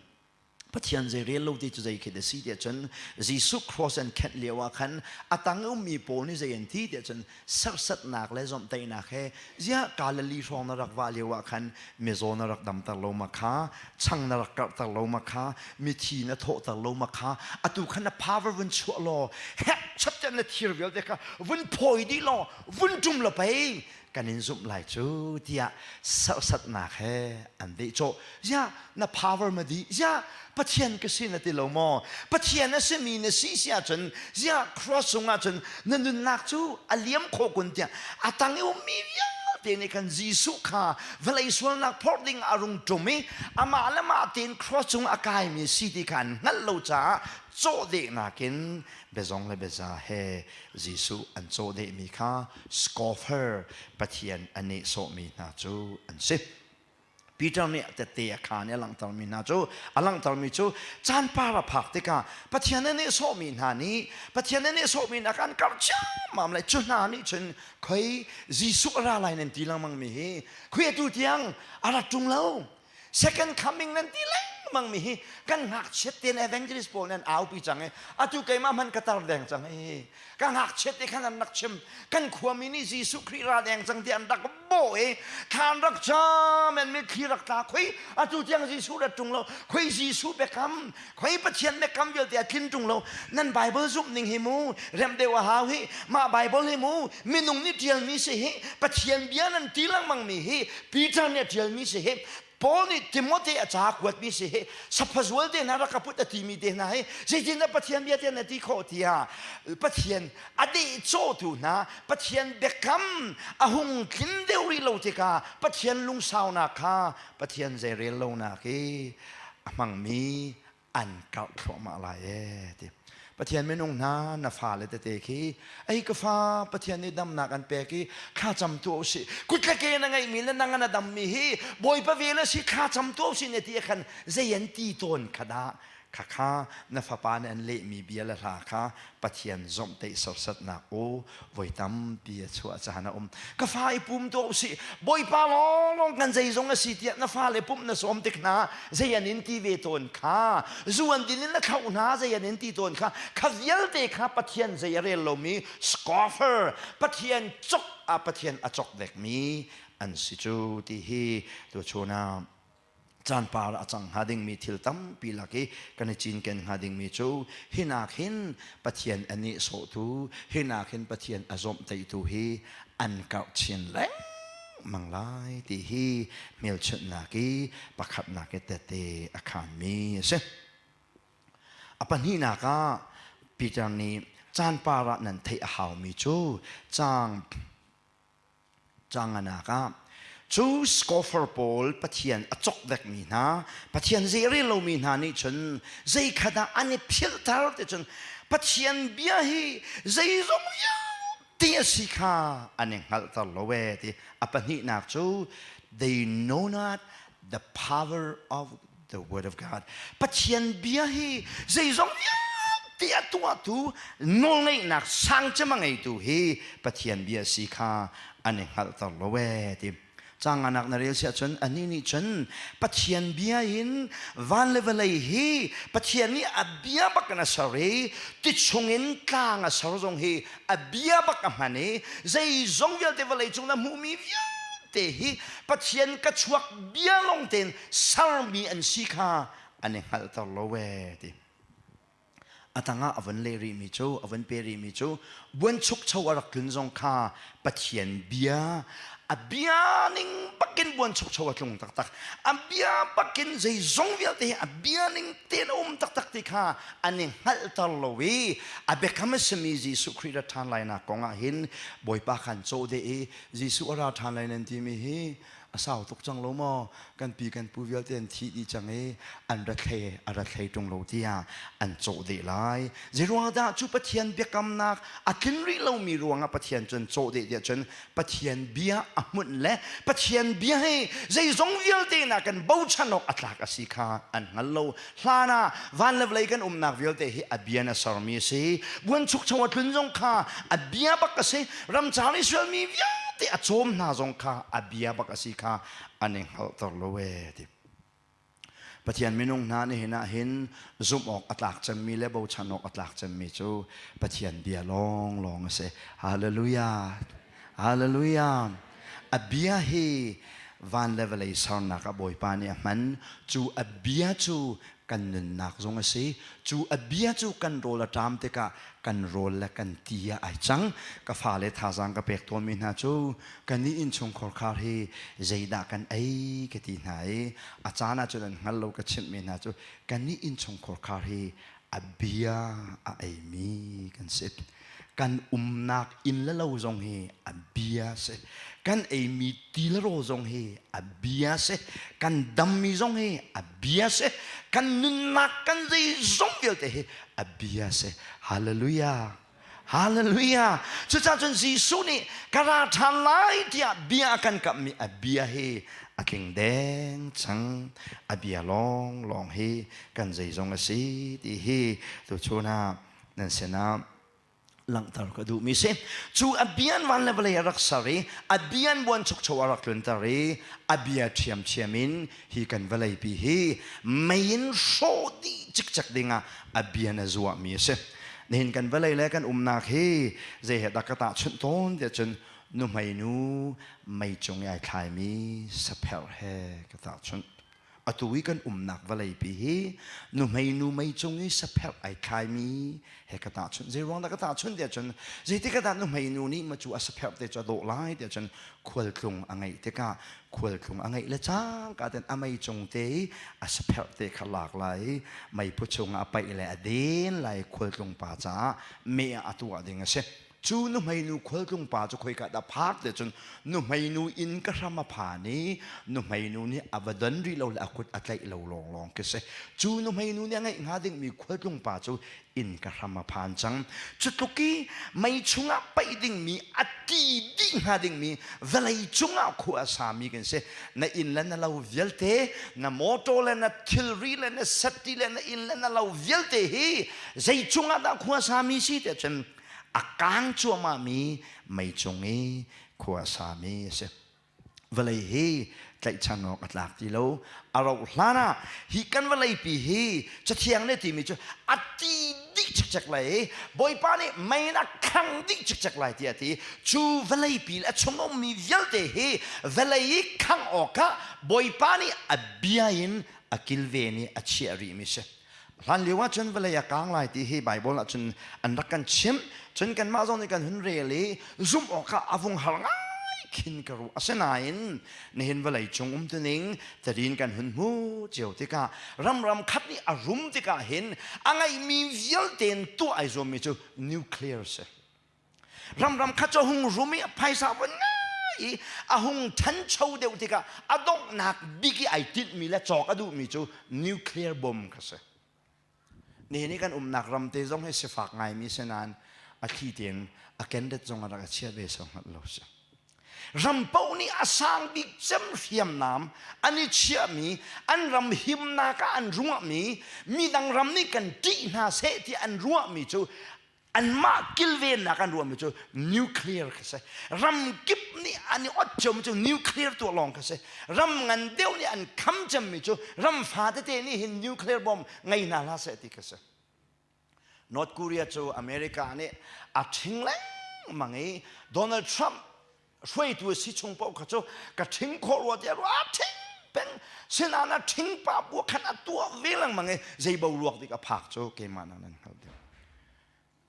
Pathian zei rel lo ti cu zei khi da si tiah cun Jesuh cross an khenh lio ah khan a tang ummi pawl nih zei an ti tiah cun serhsatnak le zomhtaihnak he ziah Galilee hrawng na rak vah lio ah khan mizaw na rak damter lo ma kha chang na rak karhter lo ma kha mithi na thawhter lo ma kha atu khan na power vun chuah law hek chap tiah na thir vialte kha vun phawi dih law vun ṭum law pei kan in zumh lai cu tiah serhsatnak he an dehcawh. Ziah na power ma dih? Ziah Pathian ka si na ti lo maw? Pathian a simi na si si ahcun ziah cross cungah cun na nunnak cu a liam khawh kun tiah a tang i ummi vialte nih khan Jesuh kha vawlei sualnak phorh ding a rung ṭum i amah le mah tein cross cung a kaimi si ti kha an hngalh lo caah cawhdehnak in biazong le biaza he Jesuh an cawhdehmi kha scoffer Pathian a nehsawhmi hna cu an si. Peter nih tette a khaan i a langhtermi hna cu a langhtermi cu caan par a phak tikah Pathian a nehsawhmi hna nih Pathian a nehsawhmi hna kha an karh ciammam lai cu hna nih cun khoi Jesuh a ra lai nan ti lengmangmi hi khoi atu tiang a rat ṭung lo second coming nan ti lengmang mi hi kan ngakchiat tein evangelist pawl nan aupi cang i atu keimah hmanh ka tar deng cang i ka ngakchiat te khan an rak chim kan khuami nih Jesuh Khrih ra deng cang ti an rak bawh i thlan rak cam an mitthli rak tla khoi atu tiang Jesuh rat ṭung lo khoi Jesuh biakam khoi Pathian biakam vialte a tlin ṭung lo nan Bible zumh ning hi mu rem deuh a hau hi mah Bible hi mu minung nih ṭialmi si hi Pathian bia nan ti lengmang mi hi Peter nih a ṭialmi si hi. Paul nih Timote a ca kuatmi si hi saphazual te hna rak ka put a timi te hna hi zeitindah Pathian bia te na ti khawh tiah Pathian a dehcawhtu hna Pathian biakam a hung tlin deuh rih lo tikah Pathian lungsaunak kha Pathian zeirel lonak i a hmangmi an karh thluahmah lai ee ti. Pathian minung hna na fale tete khi ei ka fa Pathian nih damnak an pek i thlacam tuah usih kut le ke na ngeihmi le nang na dammi hi Bawipa vel a si thlacam tuah usih na ti ah khan zei an ti tawn kha dah khakha na fapa nih an lehmi bia le hla kha Pathian zomhtaih sersatnak aw voi tampi a chuah caan a um. Ka fa i pum tuah usih Bawipa lawnglawng kan zeizong a si tiah na fale pumh na sawm tik hna zei an in ti ve tawn kha zu an din in na thlauh hna zei an in ti tawn kha kha vialte kha Pathian zei a rel lomi scoffer Pathian cok ah Pathian a cok vekmi an si cu ti hi tuchun ah caan par a cang hnga dingmi thil tampi lak i kan i cinken hnga dingmi cu hinak hin Pathian a nihsawhtu hinak hin Pathian a zawmhtaihtu hi an karh chin lengmang lai ti hi hmelchunhnak i pakhatnak i tette a khaanmi a si. A pahnihnak ah Peter nih caan par ah nan theih a haumi cu caang Canganak ah cu scoffer pawl Pathian a cokvekmi hna, Pathian zei rel lomi hna nih cun zeikhat ah an i philhter ti cun Pathian bia hi zeizong vialte a si kha an i hngalhter lo ee ti. A pahnihnak cu they know not the power of the word of God. Pathian bia hi zeizong vialte a tuahtu nawlngeihnak sang cem a ngeitu hi Pathian bia si kha an i hngalhter lo ee ti. Canganak na rel siah cun anih nih cun Pathian bia in van le vawlei hi Pathian nih a bia bak in a ser i ti chungin tlang a ser zong hi a bia bak a hman i zeizong vialte vawlei cung na hmuhmi vialte hi Pathian ka chuak bia lawng tein sermi an si kha an i hngalhter lo ee ti. A tangah a von leh rihmi cu, a von pe rihmi cu buanchukcho a rak tlun zong kha Pathian bia, a bia ning bakin buanchukcho a tlung taktak. A bia bakin zeizong vialte hi a bia ning tein a um taktak ti kha an i hngalhter lo i a biakam a simi Jesuh Khrih ra ṭhan lainak kong ah hin Bawipa khan cawh deh i Jesuh a ra ṭhan lai nan timi hi a sau tuk cang lo maw kan pi kan pu vialte an thi dih cang i an ra thlei a ra thlei ṭung lo tiah an cawh deh lai zeiruang dah cu Pathian biakamnak a tlin rih lomi ruangah Pathian cun cawh deh tiah cun Pathian bia a hmunh le Pathian bia hi zeizong vialte na kan bochan awk a tlak a si kha an hngal lo hlan ah van le vawlei kan umnak vialte hi a bia na sermi a si buanchukcho a tlun zong kha a bia bak a si ramcar Israel mi vialte a cawm hna zong kha a bia bak a si kha an i hngalhter lo ee ti Pathian minung hna nihin ah hin zumh awk a tlak cemmi le bochan awk a tlak cemmi cu Pathian bia lawnglawng a si. Hallelujah. Hallelujah. A bia hi van le vawlei sernak ah Bawipa nih a hman. Cu a bia cu kan nunnak zong a si. Cu a bia cu kan rawl a ṭam tikah kan rawl le kan ti ah ai cang. Ka fale thazaang ka pek tawnmi hna cu kan nih innchungkhar khar hi zeidah kan ei ka ti hna i a caan ah cun an hngal lo ka chimhmi hna cu kan nih innchungkhar khar hi a bia a eimi kan si. Kan umnak inn le lo zong hi a bia si. Kan eimi ti le rawl zong hi a bia si. Kan dammi zong hi a bia si. Kan nunnak kan zeizong vialte hi a bia si. Hallelujah. Hallelujah. Cucaah cun Jesuh nih ka ra ṭhan lai tiah bia a kan kamhmi a bia hi a tling deng cang. A bia lawnglawng hi kan zeizong a si ti hi tuchun ah nan sinah langhter ka duhmi si. Cu a bian van le vawlei a rak ser i a bian buanchukcho a rak tlunter i a bia ṭhiamṭhiam in hi kan vawleipi hi mei in hrawh dih cikcek dingah a bian a zuahmi a si. Nihin kan vawlei le kan umnak hi zei he dah ka tahchunh tawn tiah cun nuhmei nu mei cung i ai thlaimi sapherh he ka tahchunh. Atu i kan umnak vawleipi hi nuhmei nu mei cung i sapherh ai thlaimi he ka tahchunh. Zei ruang dah ka tahchunh tiah cun zeitik ah dah nuhmei nu nih macu a sapherh te cu a dawh lai tiah cun khualtlung a ngeih tikah khualtlung a ngeih le cangka ten a mei cung te i a sapherh te kha lak lai i meiphu chungah a paih le a den lai khualtlung pa caah meh ah a tuah ding a si. Cu nuhmeinu khualtlung pa cu khoika dah phak te cun nuhmeinu inn ka hram a phan i nuhmeinu nih a va don rih lo le a kut a tlaih lo lawnglawng khi si. Cu nuhmeinu nih a ngeih hnga dingmi khualtlung pa cu inn ka hram a phan cang. Cu tluk i mei chungah paih dingmi a ti dih hnga dingmi vawlei cungah khua a sami kan si. Na inn le na lo vialte, na motor le na thilri le na safety le na inn le na lo vialte hi zei cungah dah khua sami si tiah cun a kang cuahmahmi mei cung i khua a sami a si. Vawlei hi tlaihchan awk a tlak ti lo. A rauh hlan ah hi kan vawleipi hi Cathiang nih a timi cu a ti dih cikcek lai i Bawipa nih mei in a khang dih cikcek lai tiah a ti. Cu vawleipi le a chung ummi vialte hi vawlei i khangh awkah Bawipa nih a bia in a kilven i a chiah rihmi a si. Hlan lio ahcun vawlei a kang lai ti hi Baibal ahcun an rak kan chimh. Cun kanmah zong nih kan hun rel i zumh awkah a vung har ngai khin ka ruah. Asinain nihin vawlei cung umtuning tadin kan hun hmu cio tikah ramram khat nih a rum tikah hin a ngeihmi vialte in tuah ai zuammi cu nuclear si. Ramram khat cu a hung rum i phaisa vun ngai i a hung ṭhancho deuh tikah a donghnak bik i ai tinhmi le cawk a duhmi cu nuclear bomb kha si. Nihin i kan umnak ram te zong hi sifak ngaimi si nain a thli tein a kenret zong a rak a chia ve so hngalh lo si. Ram paoh nih a sang bik cem hriamnam an i chiahmi, an ram himnak ah an ruahmi, midang ram nih kan ṭih hna seh ti an ruahmi cu anmah kilvennak an ruahmi cu nuclear kha si ram kip nih an i ot ciomi cu nuclear tuah lawng kha si ram ngan deuh nih an kham cemmi cu ram fa tete nih hin nuclear bomb ngei hna hlah seh ti kha si North Korea cu America nih a ṭhing lengmang i Donald Trump hruaitu a si chung paoh kha cu ka ṭhing khawh rua tiah rua ṭhing peng sinain a ṭhing pa bu khan a tuah ve lengmang i zei boruak dik a phak cu keimah nak nan hngalh deuh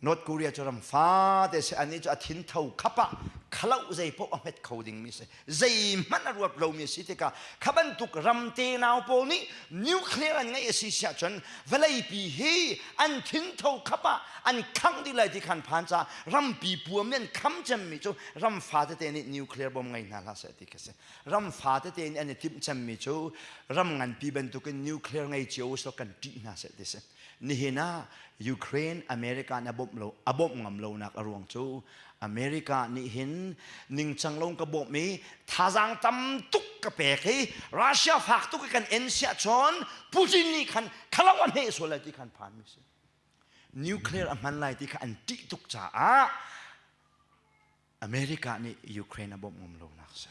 North Korea cu ram fate si anih cu a thin tho khap ah khalo zei paoh a hmet kho dingmi si zeihmanh a ruat lomi a si tikah kha bantuk ram te nau pawl nih nuclear an ngeih a si siah cun vawleipi hi an thintho khap ah an khangh dih lai ti khan phan caah rampi puam nih an kham cemmi cu ram fa tete nih nuclear bomb ngei hna hlah seh ti khi si ram fa tete nih an i timh cemmi cu ram nganpi bantukin nuclear ngei cio usih kan ṭih hna seh ti si nihin ah Ukraine America nih a bawmh lo a bawmh ngam lonak a ruang cu America nih hin ningcang lo ka bawmh i thazaang tam tuk ka pek i Russia fak tuk i kan en siah cun Putin nih khan khalo a hmeh sual lai ti khan phan mi si nuclear a hman lai ti kha an ṭih tuk caah America nih Ukraine a bawmh ngam lonak si.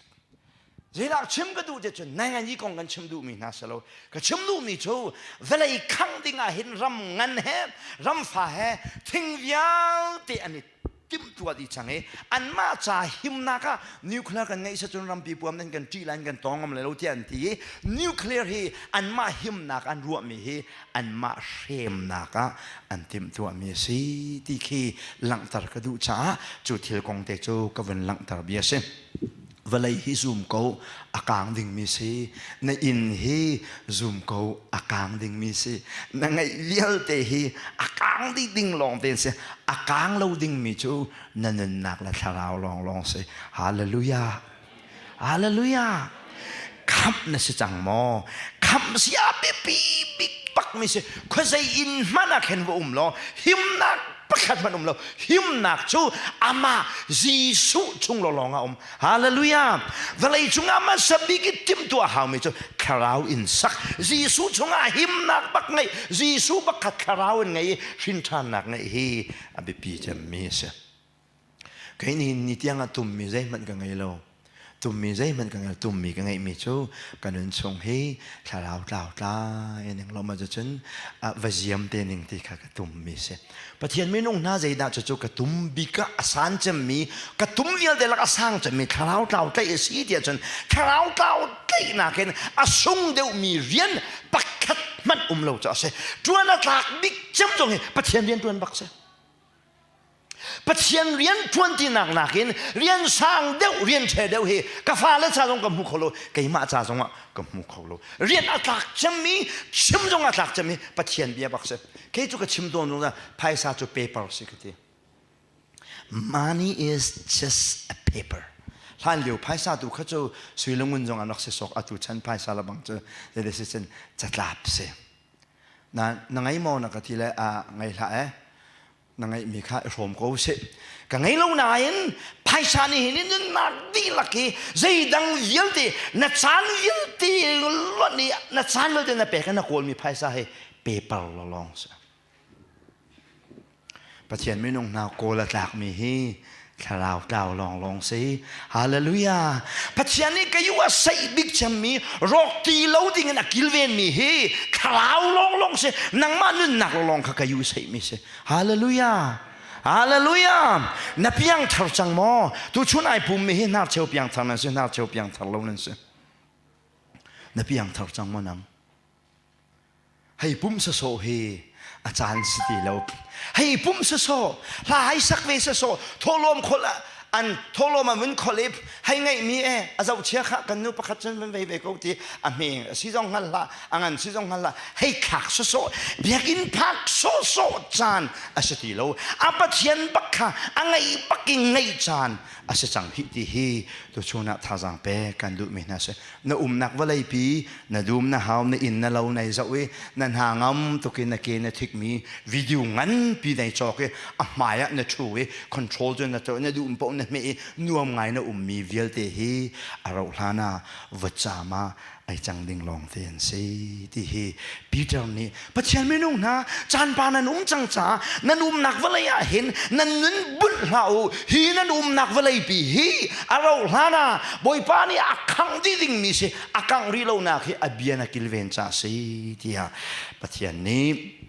Zeidah chim ka duh te cun nai ngai kong kan chim duhmi hna si lo. Ka chim duhmi cu vawlei khangh ding ah hin ram ngan he ram fa he thing vialte an i timhtuah dih cang i anmah ca himnak ah nuclear kan ngeih cun rampi puam nan kan ṭih lai kan tawng ngam lai lo tiah an ti i nuclear hi anmah himnak an ruahmi hi anmah hremnak ah an timhtuahmi a si ti khi langhter ka duh caah cu thil kong te cu ka vun langhter bia a si. Vawlei hi zum ko a kang dingmi si na inn hi zum ko a kang dingmi si na ngeih vialte hi a kang dih ding lawng te si a kang lo dingmi cu na nunnak le thlarau lawnglawng si hallelujah Hallelujah! Khamh na si cang maw? Khamh si a biapi bik bak mi si. Khuazei inn hmanh ah khin va um law himnak pakhat hmanh um lo. Himnak cu amah Jesuh chung lawng ah um. Hallelujah! Vawlei cungah hmasa bik i timhtuah haumi cu thlarau in sak. Jesuh chungah himnak bak ngeih. Jesuh bak kha thlarau in ngei i hrinṭhannak ngeih hi a biapi cemmi a si. Kei nihin ni tiang ah tummi zeihmanh ka ngei lo. Tummi zeihmanh ka ngei tummi ka ngeihmi cu ka nun chung hi thlarau tlau tlai ning lo ma cun va ziam te ning ti kha ka tummi si. Pathian minung hna zeidah cucu ka tum bik ah a san cemmi ka tum vialte lak a sang cemmi thlarau tlau tlaih a si tiah cun thlarau tlau tlaihnak in a sung deuhmi rian pakhat hmanh um lo cu a si. Ṭuan a tlak bik cem zong hi Pathian rian ṭuan bak si. Pathian rian ṭuan tinak nakin rian sang deuh rian ṭhe deuh hi ka fale ca zong ka hmu kho lo keimah ca zongah ka hmu kho lo rian a tlak cemmi chim zong a tlak cemmi Pathian bia bak si kei cu ka chim tawn zong phaisa cu paper si ka ti money is just a paper hlan lio phaisa tu kha cu sui le ngun zong an rak si sawk atu chan phaisa le bang cu zei si cun catlap si na na ngei maw na ka ti le a ngei hlah eh na ngeihmi kha i hrawm ko sih ka ngei lo nain phaisa nih hin nunnak dihlak hi zeidang vialte na caan vialte luat i na caan vialte na pek na kawlmi phaisa hi paper lawng si Pathian minung hna kawl a tlakmi hi thlarau tlau lawnglawng si hallelujah Pathian nih ka yu a saih bik cemmi rawk ti lo ding in a kilvenmi hi thlarau lawnglawng si nangmah nunnak lawnglawng kha ka yu saihmi si hallelujah hallelujah na piang thar cang maw tuchun ai pummi hi hnarcheu piang thar nan si hnarcheu piang thar lo nan si na piang thar cang maw nang Hei pumh sawsawh hi a caan si ti lo. Hei pumh sawsawh, hla hei sak ve sawsawh, thawhlawm khol an thawhlawm an vun khol i hei ngeihmi e a zohchia kha kan nu pakhat cun van vei ve ko ti a hme si zong hngal hlah a ngan si zong hngal hlah hei thlak sawsawh biakinn phak sawsawh caan a si ti lo a Pathian bak kha a ngeih bak in ngeih caan a si cang hih ti hi tuchun ah thazaang pek kan duhmi hna si na umnak vawleipi na dum na hau na inn na lo nei zoh i na hna ngam tuk in na ke na thikmi video nganpi nei cawk i a hmai ah na ṭhu i control cu na tuah na duh paoh na hmeh i nuam ngai na ummi vialte hi a rauh hlan ah vutcaam ah ai cang ding lawng te an si ti hi Peter nih Pathian minung hna caan pa nan um cang caah nan umnak vawlei ah hin nan nun bunh hlah u hi nan umnak vawlei pi hi a rauh hlan ah Bawipa nih a khangh dih dingmi si a kangh rih lonak hi a bia na kilven ca si tiah Pathian nih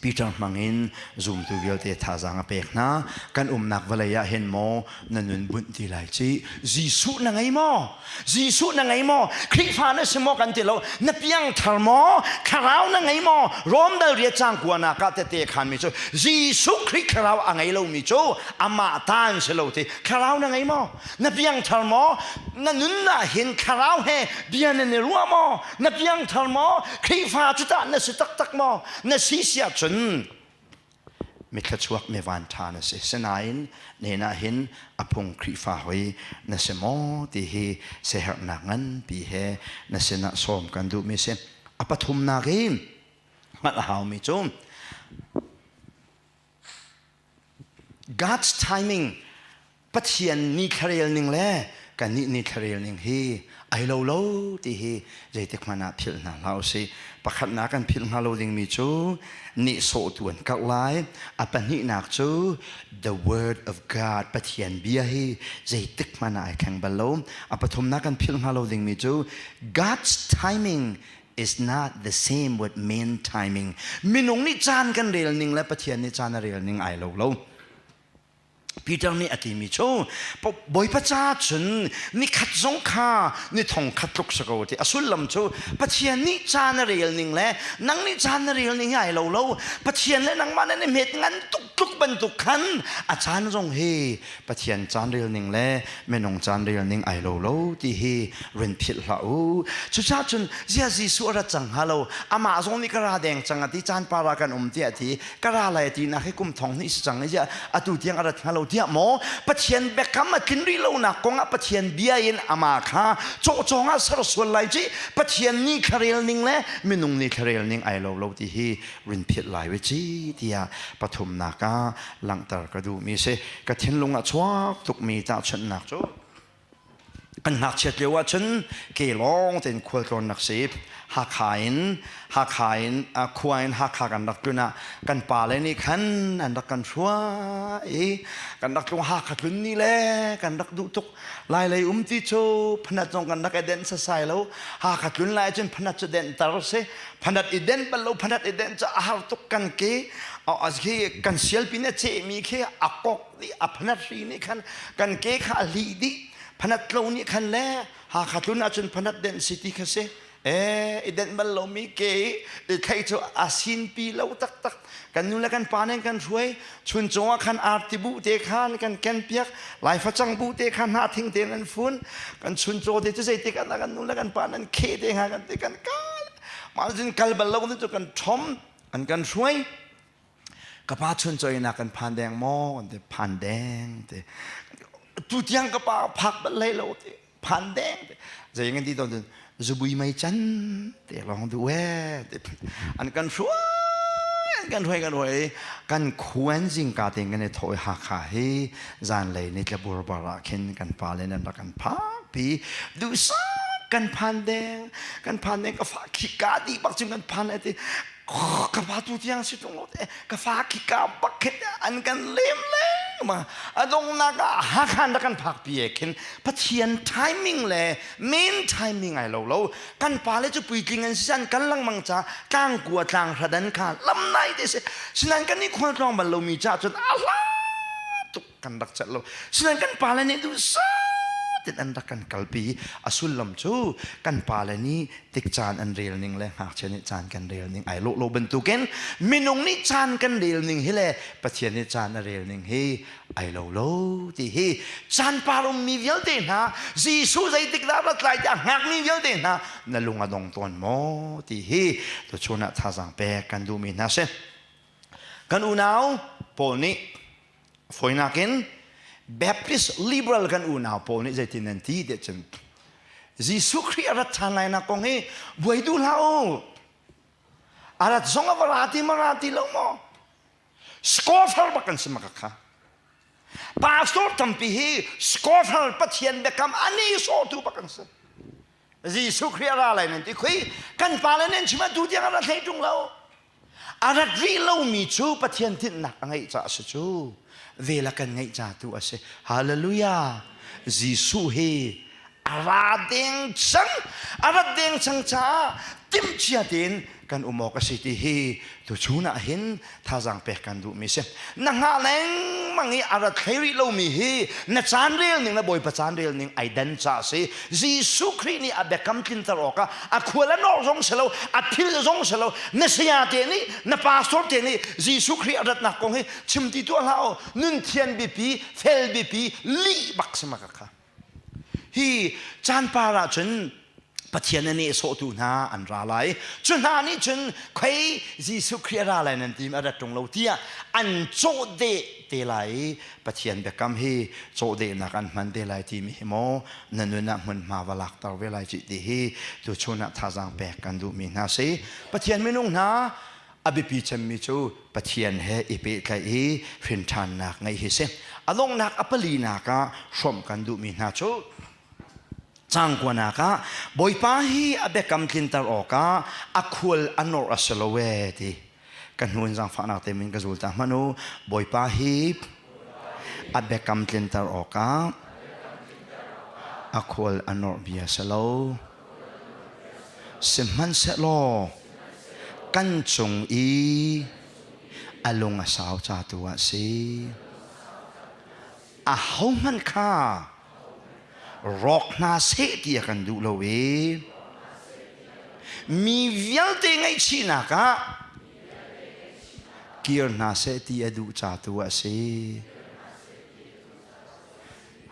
Peter hmangin zumtu vialte thazaang a pek hna kan umnak vawlei ah hin maw na nun bunh ti lai ci Jesuh na ngei maw Jesuh na ngei maw? Khrihfa na si maw kan ti lo. Na piangthar maw? Thlarau na ngei maw? Rom dal riat cang kuanak ah tete khanmi cu Jesuh Khrih thlarau a ngei lomi cu amah ta an si lo ti. Thlarau na ngei maw? Na piangthar maw? Na nun ah hin thlarau he bia nan i ruah maw? Na piangthar maw? Khrihfa cu tah na si taktak maw? Na si si ahcun mithluachuak mi vanṭha na si. Sinain nen ah hin a phung Khrihfa hoi na si maw ti hi siaherhnak nganpi he na sinah sawm kan duhmi si. A pathumnak i hngalh a haumi cu God's timing Pathian ni thlarel ning le kannih ni thlarel ning hi ai lo lo ti hi zeitik hmanh ah philh hna hlah usih. Pakhatnak kan philh hnga lo dingmi cu nihsawhtu an karh lai. A pahnihnak cu the word of God Pathian bia hi zeitik hmanh ah ai thleng bal lo. A pathumnak kan philh hnga lo dingmi cu God's timing is not the same with man timing. Minung nih caan kan rel ning le Pathian nih caan a rel ning ai lo lo. Peter nih a timi cu Bawipa ca cun nikhat zong kha ni thong khat tluk si ko ti a sullam cu Pathian nih ca na rel ning le nang nih ca na rel ning hi ai lo lo Pathian le nangmah nan i hmet ngan tuk tluk bantuk khan a caan zong hi Pathian caan rel ning le minung caan rel ning ai lo lo ti hi rin philh hlah u cucaah cun zia Jesuh a rat cang hnga lo amah zong nih ka ra deng cang a ti caan para kan um tiah a ti ka ra lai ti nak hi kum thong hnih si cang i atu tiang a rat hnga lo tiah maw Pathian biakam a tlin rih lonak kong ah Pathian bia in ama kha cawhcawng ah ser sual lai ci Pathian ni thlarel ning le minung ni thlarel ning ai lo lo ti hi rin philh lai ve ci tiah pathumnak ah langhter ka duhmi si ka thinlung ah chuak tukmi tahchunhnak cu. Kan ngakchiat lio ahcun ke lawng tein khualtlawn rak si. Hakha in Hakha in khua in Hakha kan rak tlun ah kan pale nih khan an rak kan hruai i kan rak tlung. Hakha tlun ni le kan rak duh tuk. Lai lei um ti cu phanat zong kan rak i denh sasai lo. Hakha tlun lai cun phanat cu denh tar si. Phanat i denh bal lo, phanat i denh cu a har tuk. Kan ke khi kan sialpi nih a cehmi khi a kok dih, a phanat hri nih khan kan ke kha a hlih dih. Phanat tlo nih khan le Hakha tlun ahcun phanat denh si ti kha si. E i denh bal lomi ke i thlei cu a sinpi lo taktak. Kan nu le kan pa nih kan hruai. Chun cungah khan arti bu te khan kan ken piak, lai facang bu te khan hnah thing te nan fun. Kan chun caw te cu zeitik ah kan nu le kan pa nan khe te hnga kan ti, kan kal. Mah cun kal bal lo cu kan ṭhom, an kan hruai. Ka pa chun caw ina kan phan deng maw? Kan ti, phan deng ti. Tu tiang ka pa phak bal hlei lo ti, phan deng ti. Zei ngan ti tawn cun zubui mei can te lawng duh e ti. An kan hruai, an kan hruai, kan hruai. Kan khuan zingka tein kan i thawh i Hakha hi zanlei ni tlabur bar ah khin kan pa le nan rak kan phak pi. Duhsak kan phan deng, kan phan deng, ka fa khika di bak cun kan phan lai ti. Ka pa tu tiang si tung lo te, ka fa khi ka bak khin an kan lem leng ma. A dongnak ah Hakhan rak kan phak pi e khin Pathian timing le main timing ai lo lo. Kan pa le cu puitling an si san kan langmang ca tlang kua tlang hradan kha lam nai te si. Sinan kan i khual tlawng bal lomi ca cun a hla tuk kan rak celh lo. Sinan kan pa le nih duh tin an rak kan kalpi. A sullam cu kan pa le nih tik caan an rel ning le ngakchia nih caan kan rel ning ai lawh lo bantukin minung nih caan kan rel ning hi le Pathian nih caan a rel ning hi ai lo lo ti hi caan par ummi vialte hna, Jesuh zeitik dah rat lai tiah hngakmi vialte hna, na lung a dong tawn maw ti hi tuchun ah thazaang pek kan duhmi hna si. Kan unau pawl nih, fawinak in Baptist liberal kan unau pawl nih zeitin nan ti tiah cun, Jesuh Khrih a rat ṭhan lai nak kong hi buai duh hlah u. A rat zong a va ra ti ma ra ti lo maw? Scoffer bak kan si maka kha. Pastor tampi hi scoffer, Pathian biakam ani sawtu bak kan si. Jesuh Khrih a ra lai nan ti khui kan pa le nan chim atu tiang a rat hlei ṭung lo. A rat rih lomi cu Pathian tinhnak a ngeih caah a si cu. Vel a kan ngeih ca tu a si. Hallelujah. Jesuh hi a ra deng cang. A rat deng cang caah timhcia tein kan um awk a si ti hi tuchun ah hin thazaang pek kan duhmi si. Na hngah lengmang i a rat hlei rih lomi hi na caan rel ning le Bawipa caan rel ning ai dan ca si. Jesuh Khrih nih a biakam tlinter awkah a khual a nawr zong si lo, a phil zong si lo. Na saya te nih, na pastor te nih Jesuh Khrih a ratnak kong hi chim ti tuah hlah u. Nun thian biapi, fel biapi, lih bak si ma ka kha. Hi caan par ah cun Pathian a nehsawhtu hna an ra lai. Cu hna nih cun khoi Jesuh Khrih a ra lai nan tim a rat ṭung lo tiah an cawhdeh te lai i Pathian biakam hi cawhdehnak an hman te lai timi hi maw na nun ah hmunhma va lakter ve lai cih ti hi tuchun ah thazaang pek kan duhmi hna si. Pathian minung hna, a biapi cemmi cu Pathian he i pehtlaih i hrinṭhannak ngeih hi si. A donghnak a palinak ah hrawmh kan duhmi hna cu cangkuanak ah Bawipa hi a biakam tlinter awkah a khual a norh a si lo ee ti. Ka hnu in zaangfahnak te min ka zul ta hmanh u. Bawipa hi a biakam tlinter awkah a khual a norh bia si lo. Sihmanhsehlaw kan cung i a lung a sau ca tu ah si. Ahohmanh kha rawk hna seh ti a kan duh lo i mi vialte ngaihchihnak ah kir hna seh ti a duh ca tu ah si.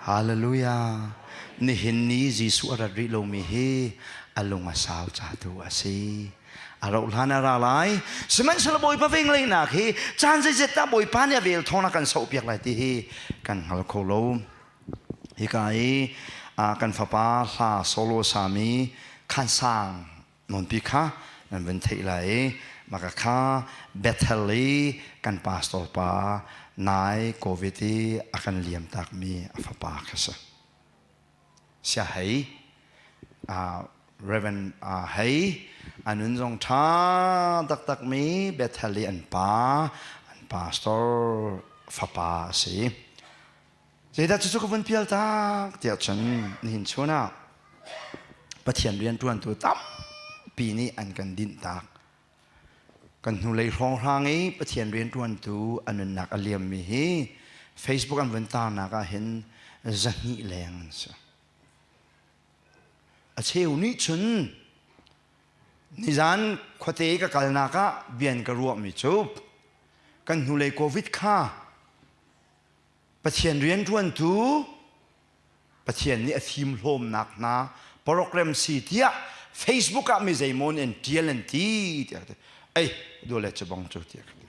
Hallelujah. Nihin ni Jesuh a rat rih lomi hi a lung a sau ca tu a si. A rauh hlan a ra lai. Sihmanhsehlaw Bawipa vengleinak hi caan zeizet dah Bawipa nih a vel thawng a kan sohpiak lai ti hi kan hngal kho lo. Hika i kan fapa hla solo sami Khansang nawnpi kha nan vun theih lai i maka kha Bethel i kan pastor pa nai COVID i a kan liam takmi a fapa kha si. Sia Hei Reverend Hei a nun zong ṭha taktak mi Bethel i an pa an pastor fapa a si. Zeidah cucu ka vun pial tak tiah cun nihin chun ah Pathian rianṭuantu tampi nih an kan dinh tak. Kan hnulei hrawnghrang i Pathian rianṭuantu a nunnak a liammi hi Facebook an vun tarnak ah hin 200 leng an si. A cheu nih cun nizan khuate ka kalnak ah bian ka ruahmi cu kan hnulei COVID kha Pathian rianṭuantu Pathian nih a fimhlawmnak hna program si tiah Facebook ah mi zeimaw nih an ṭial an ti tiah ka ti. Ei, dole cu bong cu tiah ka ti.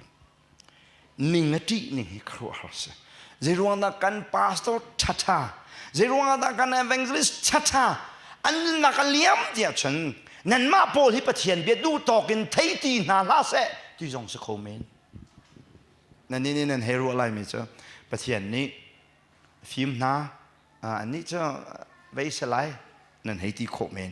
Ning a ṭih ning hi khuaruahhar si. Zeiruang dah kan pastor ṭhaṭha, zeiruang dah kan evangelist ṭhaṭha an nunnak a liam tiah cun nanmah pawl hi Pathian bia duh tawk in thei ti hna hlah seh ti zong si kho men. Nan nih nan hei ruah laimi cu Pathian nih fim hna annih cu vei si lai nan hei ti khawh men.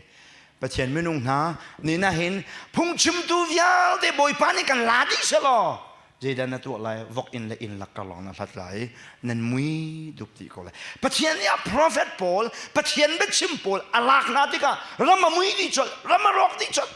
Pathian minung hna nih na hin phungchimtu vialte Bawipa nih kan la dih selaw zeidah na tuah lai vok inn le inn lak lawng na hlat lai nan mui dup dih ko lai Pathian nih a prophet pawl Pathian biachim pawl a lak hna tikah ram a mui dih colh ram a rawk dih colh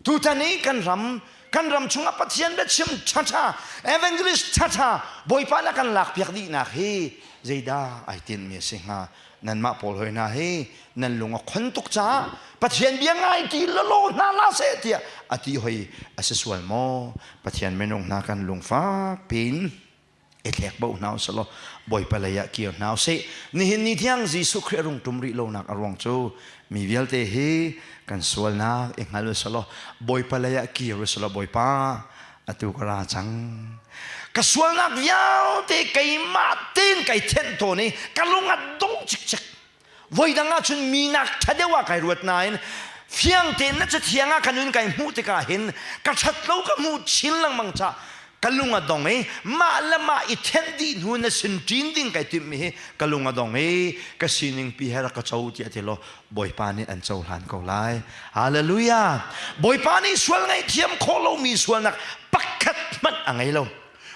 Tutan i kan ram kan ram chungah Pathian biachim ṭhaṭha evangelist ṭhaṭha Bawipa na kan lakpiak dihnak hi zeidah ai tinhmi a si hnga nanmah pawl hoi hna hi nan lung a khon tuk caah Pathian bia ngai ti lalaw hna la seh tiah a ti hoi a si sual maw Pathian minung hna kan lungfak pin i thlek bo hna usih law Bawipa lei ah kir hna usih. Nihin ni tiang Jesuh Khrih a rung ṭum rih lonak a ruang cu mi vialte hi kan sualnak i hngal usih law Bawipa lei ah kir usih law Bawipa atu ka ra cang. Ka sualnak vialte keimah tein kai thenh tawn i ka lung a dong cikcek. Voidang ah cun minak ṭha deuh ah kai ruat nain fiang tein na cathiang ah ka nun kai hmuh tikah hin ka ṭhat lo ka hmuh chin lengmang cah ka lung a dong i mah le mah i thenh dih hnu na sin ṭin ding kai timhmi hi ka lung a dong i ka sining pi he rak ka co tiah ti law Bawipa nih an cohlan ko lai. Hallelujah! Bawipa nih sual ngaihthiam khawh lomi sualnak pakhat hmanh a ngei lo.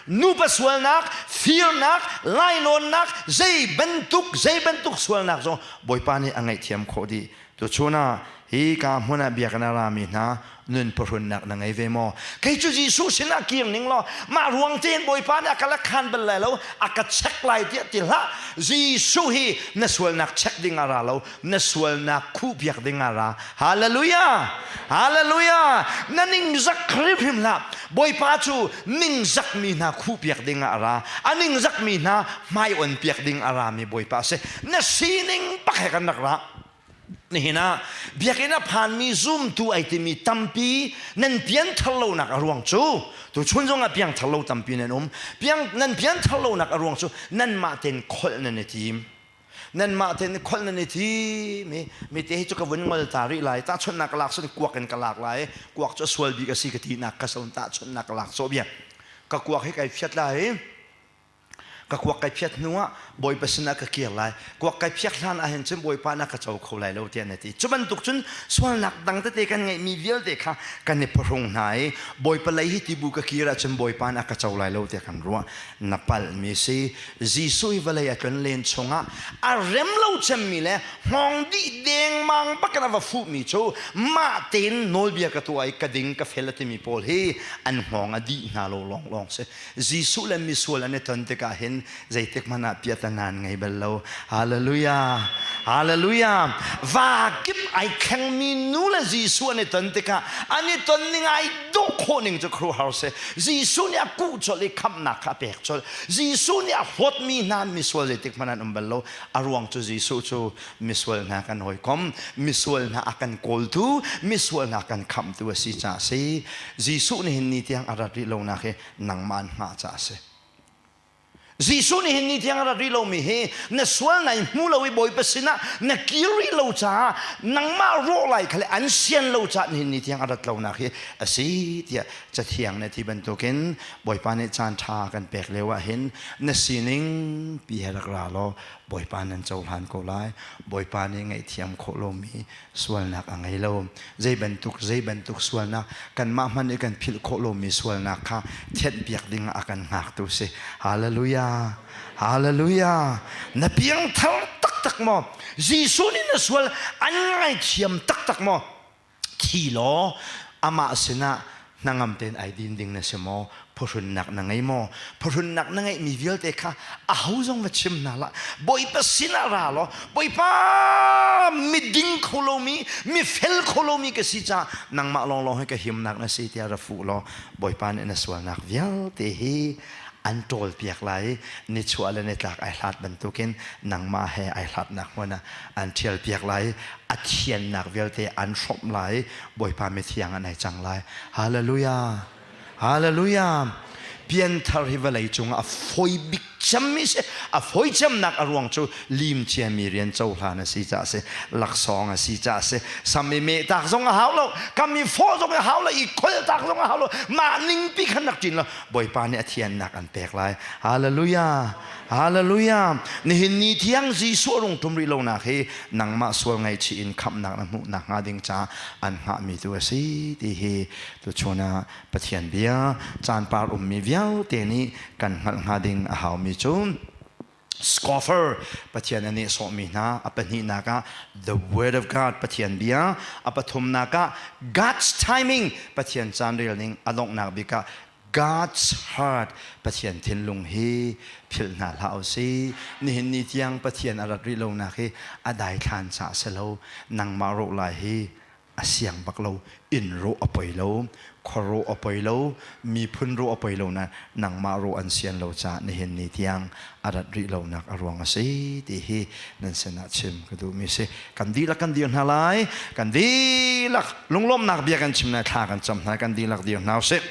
Nupa sualnak, firnak, lainawnnak, zei bantuk zei bantuk sualnak zong Bawipa nih a ngaihthiam khawh dih. Tuchun ah hi ka hmun ah biakinn a rami hna nun phuhrunnak na ngei ve maw? Kei cu Jesuh sinah kir ning law mah ruang tein Bawipa nih a ka la khan bal lai lo, a ka check lai tiah ti hlah. Jesuh hi na sualnak check ding a ra lo, na sualnak khuhpiak ding a ra. Hallelujah! Hallelujah! Na ningzak hrimhrim hlah. Bawipa cu ningzakmi hna khuhpiak ding ah a ra. A ningzakmi hna hmai on piak ding a rami Bawipa a si. Na sining bak he kan rak ra. Nihin ah biakinn a phanmi zumtu ai timi tampi nan pianthar lonak a ruang cu tuchun zong ah piangthar lo tampi nan um. Piang, nan pianthar lonak a ruang cu nanmah tein kholh nan i tim. Nanmah tein kholh nan i thim i mi te hi cu ka vun ngol ta rih lai tahchunhnak ka lak sun kuak in ka lak lai kuak cu a sual bik a si ka tinak ka son tahchunhnak ka lak sawh bia ka kuak hi kai phiat lai ka kuak kai phiat hnu ah bawipa sinah ka kir lai kuak kai phiak hlan ah hin cun bawipa na ka co kho lai lo tiah na ti cu bantuk cun sualnak dang tete kan ngeihmi vialte kha kan i phuhrung hna i bawipa lei hi tibu ka kir ahcun bawipa na ka co lai lo tiah kan ruah na palhmi si Jesuh hi vawlei a tlonlen chungah a rem lo cemmi le hngawng dih dengmang bak in a va fuhmi cu mah tein nawlbia ka tuah i ka ding ka fel a timi pawl hi an hngawng a dih hna lo lawnglawng si. Jesuh le misual an i ton tikah hin zeitik hmanh ah piatana an ngei bal lo. Hallelujah! Hallelujah! Va kip ai thlengmi nu le Jesuh an i ton tikah an i ton ning ai dawh khawh ning cu khuaruahhar si. Jesuh nih a kuh colh i khamhnak kha a pek colh. Jesuh nih a hlawtmi hna misual zeitik hmanh an um bal lo. A ruang cu Jesuh cu misual hna kan hawikom, misual hna a kan kawltu, misual hna kan khamhtu a si caah a si. Jesuh nih hin ni tiang a rat rih lonak hi nangmah an hngah caah a si. Jesuh nih hin ni tiang a rat rih lomi hi na sual nai hmu lo i Bawipa sinah na kir rih lo caah nangmah rawh lai kha le an sian lo caah nihin ni tiang a rat lonak hi a si tiah Cathiang nih a ti bantukin Bawipa nih caan ṭha kan pek lio ah hin na sining pi he rak ra law. Bawipa nan cohlan ko lai. Bawipa nih ngaihthiam khawh lomi sualnak a ngei lo. Zei bantuk zei bantuk sualnak kanmah hmanh i kan philh khawh lomi sualnak kha thianhpiak ding ah a kan hngaktu si. Hallelujah. Hallelujah. Na piangthar taktak maw? Jesuh nih na sual an ngaithiam taktak maw? Thi law amah sinah hnangam tein ai din ding na si maw? Phuhrunnak na ngei maw? Phuhrunnak na ngeihmi vialte kha aho zong va chim hna hlah. Bawipa sinah ra law Bawipa miding kho lomi, mifel kho lomi ka si caah nangmah lawnglawng hi ka himnak na si tiah ra fuh law Bawipa nih na sualnak vialte hi an ṭawlpiak lai i nichuah le nitlak ai hlat bantukin nangmah he ai hlatnak hmun ah an ṭhialpiak lai i a thiannak vialte an hrawmh lai i Bawipa mithiang an ai cang lai. Hallelujah! Hallelujah! Pianthar hi vawlei cungah a fawi bik cemmi si. A fawi cemnak a ruang cu lim ciami rian cohlan a si caah a si. Laksawng a si caah a si. Sam i meh tak zong a hau lo. Kam i fawh zong a hau lo. I kholh tak zong a hau lo. Mah ningpi khan rak ṭin lo. Bawipa nih a thiannak an pek lai. Hallelujah! Hallelujah! Nihin ni tiang Jesuh a rung ṭum rih lonak hi nangmah sual ngaihchih in khamhnak na hmuh nakhnga ding caah an hngahmi tu a si ti hi tuchun ah Pathian bia caan par ummi vialte nih kan hngalh hnga ding a haumi cu scoffer Pathian a nehsawhmi hna a pahnihnak ah the word of God Pathian bia a pathumnak ah God's timing Pathian caan rel ning a donghnak bik ah God's heart Pathian thinlung hi philh hna hlah usih. Nihin ni tiang Pathian a rat rih lonak hi a daithlan caah si lo. Nangmah rawh lai hi a siang bak lo. Inn rawh a poi lo, khua rawh a poi lo, miphun rawh a poi lo na nangmah rawh an sian lo caah nihin ni tiang a rat rih lonak a ruang a si ti hi nan sinah chim ka duhmi si. Kan dihlak kan dir hna lai. Kan dihlak lunglawmhnak bia kan chim lai, thla kan cam hna, kan dihlak dir hna usih.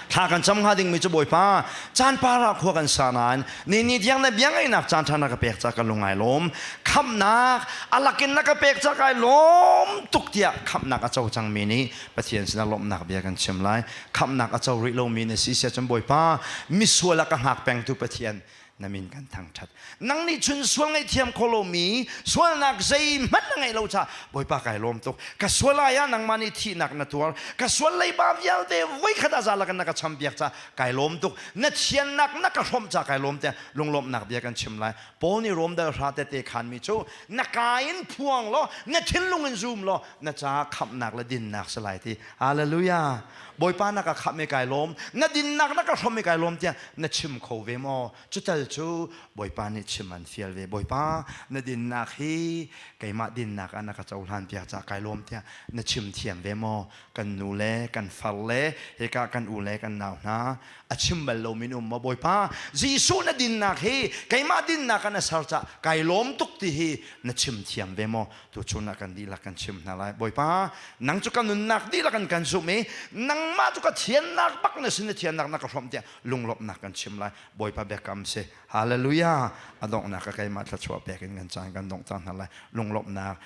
Thla kan cam hnga dingmi cu Bawipa, caan par ah khua kan sa nain ni ni tiang na bia ngaihnak caan ṭha na ka pek ca ka lung ai lawm. Khamhnak a lakin na ka pek ca kai lawm tuk tiah khamhnak a co cangmi nih Pathian sinah lawmhnak bia kan chim lai. Khamhnak a co rih lomi na si sia cun Bawipa, misual a ka hngak pengtu Pathian, na min kan thangṭhat. Nang nih chun sual ngaihthiam kho lomi sualnak zeihmanh na ngeih lo caah Bawipa kai lawm tuk. Ka sual ai ah nangmah nih thihnak na tuar. Ka sual leiba vialte voikhat ah zalak in na ka champiak caah kai lawm tuk. Na thiannak na ka hrawmh caah kai lawm tiah lunglawmhnak bia kan chim lai. Paul nih Rom dal hra tete khanmi cu na ka in phuang law na thinlung in zum law na caah khamhnak le dinnak si lai ti. Hallelujah. Bawipa na ka khamh i kai lawm. Na dinnak na ka hrawmh i kai lawm tiah na chim kho ve maw? Cutal cu Bawipa nih chim an fial ve. Bawipa, na dinnak hi keimah dinnak ah na ka cohlan piak caah kai lawm tiah na chim thiam ve maw? Kan nu le kan far le hika kan u le kan nau hna a chim bal lomi na um maw? Bawipa, Jesuh na dinnak hi keimah dinnak ah na ser caah kai lawm tuk ti hi na chim thiam ve maw? Tuchun ah kan dihlak kan chim hna lai. Bawipa, nang cu ka nunnak dihlak in kan zumh i nangmah cu ka thiannak bak na sin na thiannak na ka hrawmh tiah lunglawmhnak kan chim lai. Bawipa biakam si. Hallelujah. A donghnak ka keimah thluachuah pek in kan caan kan dongh cang hna lai. Lunglawmhnak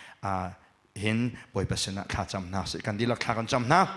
hin Bawipa sinah thla cam hna sih. Kan dihlak thla kan cam hna.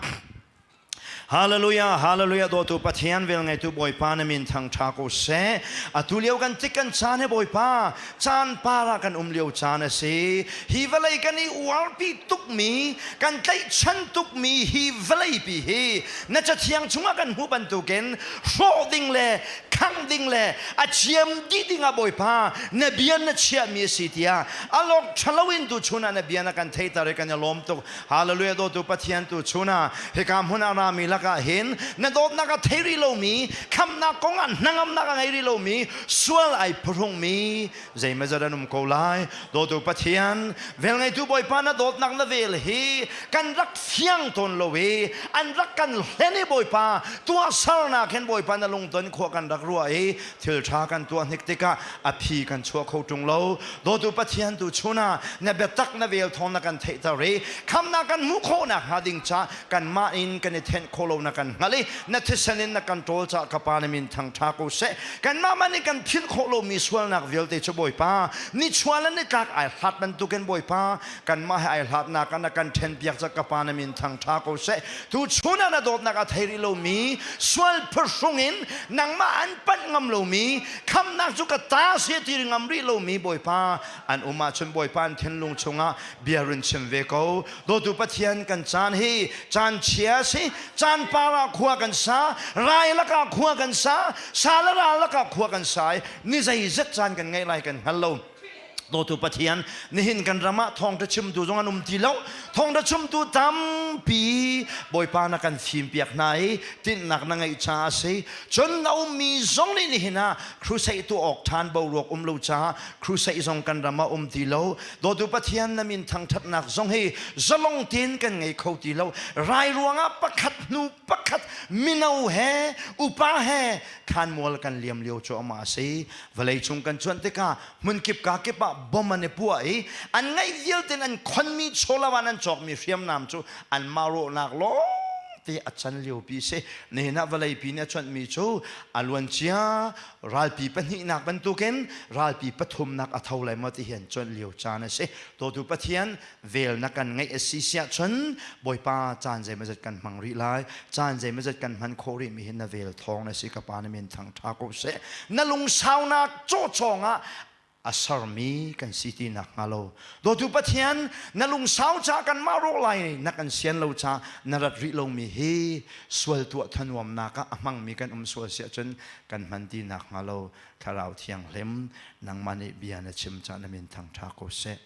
Hallelujah, hallelujah, dawtu Pathian vel ngeitu Bawipa na min thang ṭha ko seh. Atu lio kan tik kan caan he Bawipa, caan par ah kan um lio caan a si. Hi vawlei kan i uarpi tukmi, kan tlaihchan tukmi hi vawleipi hi na cathiang chungah kan hmuh bantukin hrawh ding le khangh ding le a ciam dih dingah Bawipa na bia na chiahmi a si tiah alawk ṭhalo in tuchun ah na bia na kan theiter i kan i lawm tuk. Hallelujah dawtu Pathian tu chun ah hika hmun ah rami lakah hin na dawtnak a thei rih lomi khamhnak kong ah hnangamnak a ngei rih lomi sual ai phuhrungmi zeimazat an um ko lai dawtu Pathian velngeitu Bawipa na dawtnak na vel hi kan rak fiang tawn lo i an rak kan hlen i Bawipa tuahsernak hin Bawipa na lungton khua kan rak ruah i thil ṭha kan tuah hnik tikah a phi kan chuah kho ṭung lo dawtu Pathian tu chun ah na biatak na vel thawng na kan theihter i khamnak kan hmuh khawh nakhnga ding ca kanmah in kan i thenh khawh lo. lo na kan hngalh i na thisen in na kan ṭawl caah ka Pa na min thangṭha ko seh. Kanmah mah nih kan philh khawh lomi sualnak vialte cu Bawipa, nichuah le nitlak ai hlat bantukin Bawipa, kanmah he ai hlatnak ah na kan ṭhenpiak caah ka Pa na min thangṭha ko seh. Tuchun ah na dawtnak a thei rih lomi sual phuhrung in nangmah an panh ngam lomi khamnak cu ka ta si ti ngam rih lomi Bawipa an um ahcun Bawipa an thinlung chungah bia run chim ve ko. Dawtu Pathian kan caan hi caan chia si caan par ah khua kan sa rai lakah khua kan sa sa le ral lakah khua kan sa i ni zeizat caan kan ngeih lai kan hngal lo. Dawtu Pathian, nihin kan ram ah thawngṭha chimtu zong an um ti lo. Thawngṭha chimtu tampi Bawipa na kan fimpiak hna i tinhnak na ngeih caah a si. Cun na ummi zong nih nihin ah crusade tuah awk ṭhan boruak um lo caah crusade zong kan ram ah um ti lo. Dawtu Pathian na min thangṭhatnak zong hi zalong tein kan ngei kho ti lo. Rai ruangah pakhat hnu pakhat mino he upa he thlanmual kan liam lio cuahmah a si. Vawleicung kan cuanh tikah hmunkip ka kip ah bom an i puah i an ngeih vialte in an khonmi chawlava an cawkmi hriamnam cu anmah rawhnak lawng te a can liopi si. Nihin ah vawleipi nih a cuanhmi cu a luancia ralpi pahnihnak bantukin ralpi pathumnak a tho lai maw ti hi an cuanh lio caan a si. Dawtu Pathian vel na kan ngeih a si siah cun Bawipa caan zeimawzat kan hmang rih lai. Caan zeimawzat kan hman khawh rih mi hi na vel thawng na si ka pa na min thang ṭha ko seh. Na lungsaunak cawcawng ah a sermi kan si ti nak hnga lo. Dawtu Pathian, na lungsau ca kanmah rawh lai na kan sian lo ca na rat rih lomi hi sual tuah thanuamnak ah a hmangmi kan um sual siah cun kan hman ti nak hnga lo. Thlarau Thianghlim, nangmah nih bia na chim ca na min thang ṭha ko seh.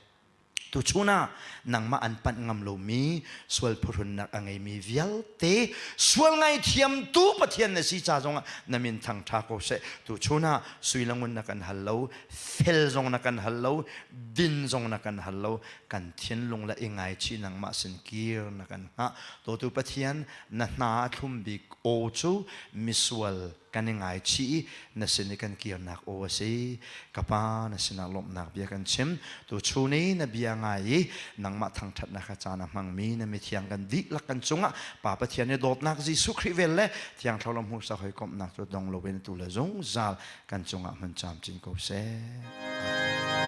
Tuchun ah nangmah an panh ngam lomi sual phuhrunnak a ngeimi vialte sual ngaithiamtu Pathian na si ca zongah na min thangṭha ko seh. Tuchun ah sui le ngun na kan hal lo, fel zong na kan hal lo, din zong na kan hal lo, kan thinlung le i ngaichih nangmah sin kir na kan hngah. Dawtu Pathian, na hna a thlum bik aw cu misual kan i ngaichih i na sin i kan kirnak aw a si. Ka Pa, na sinah lawmhnak bia kan chim. Tuchun i na bia ngai i nangmah thangṭhatnak kha caan a hmangmi na mithiang kan dihlak kan cungah Pa Pathian i dawtnak Jesuh Khrih vel le Thiang Thlarau hmuhsak hawikomhnak cu dong loin atu le zungzal kan cungah hmun camcin ko seh.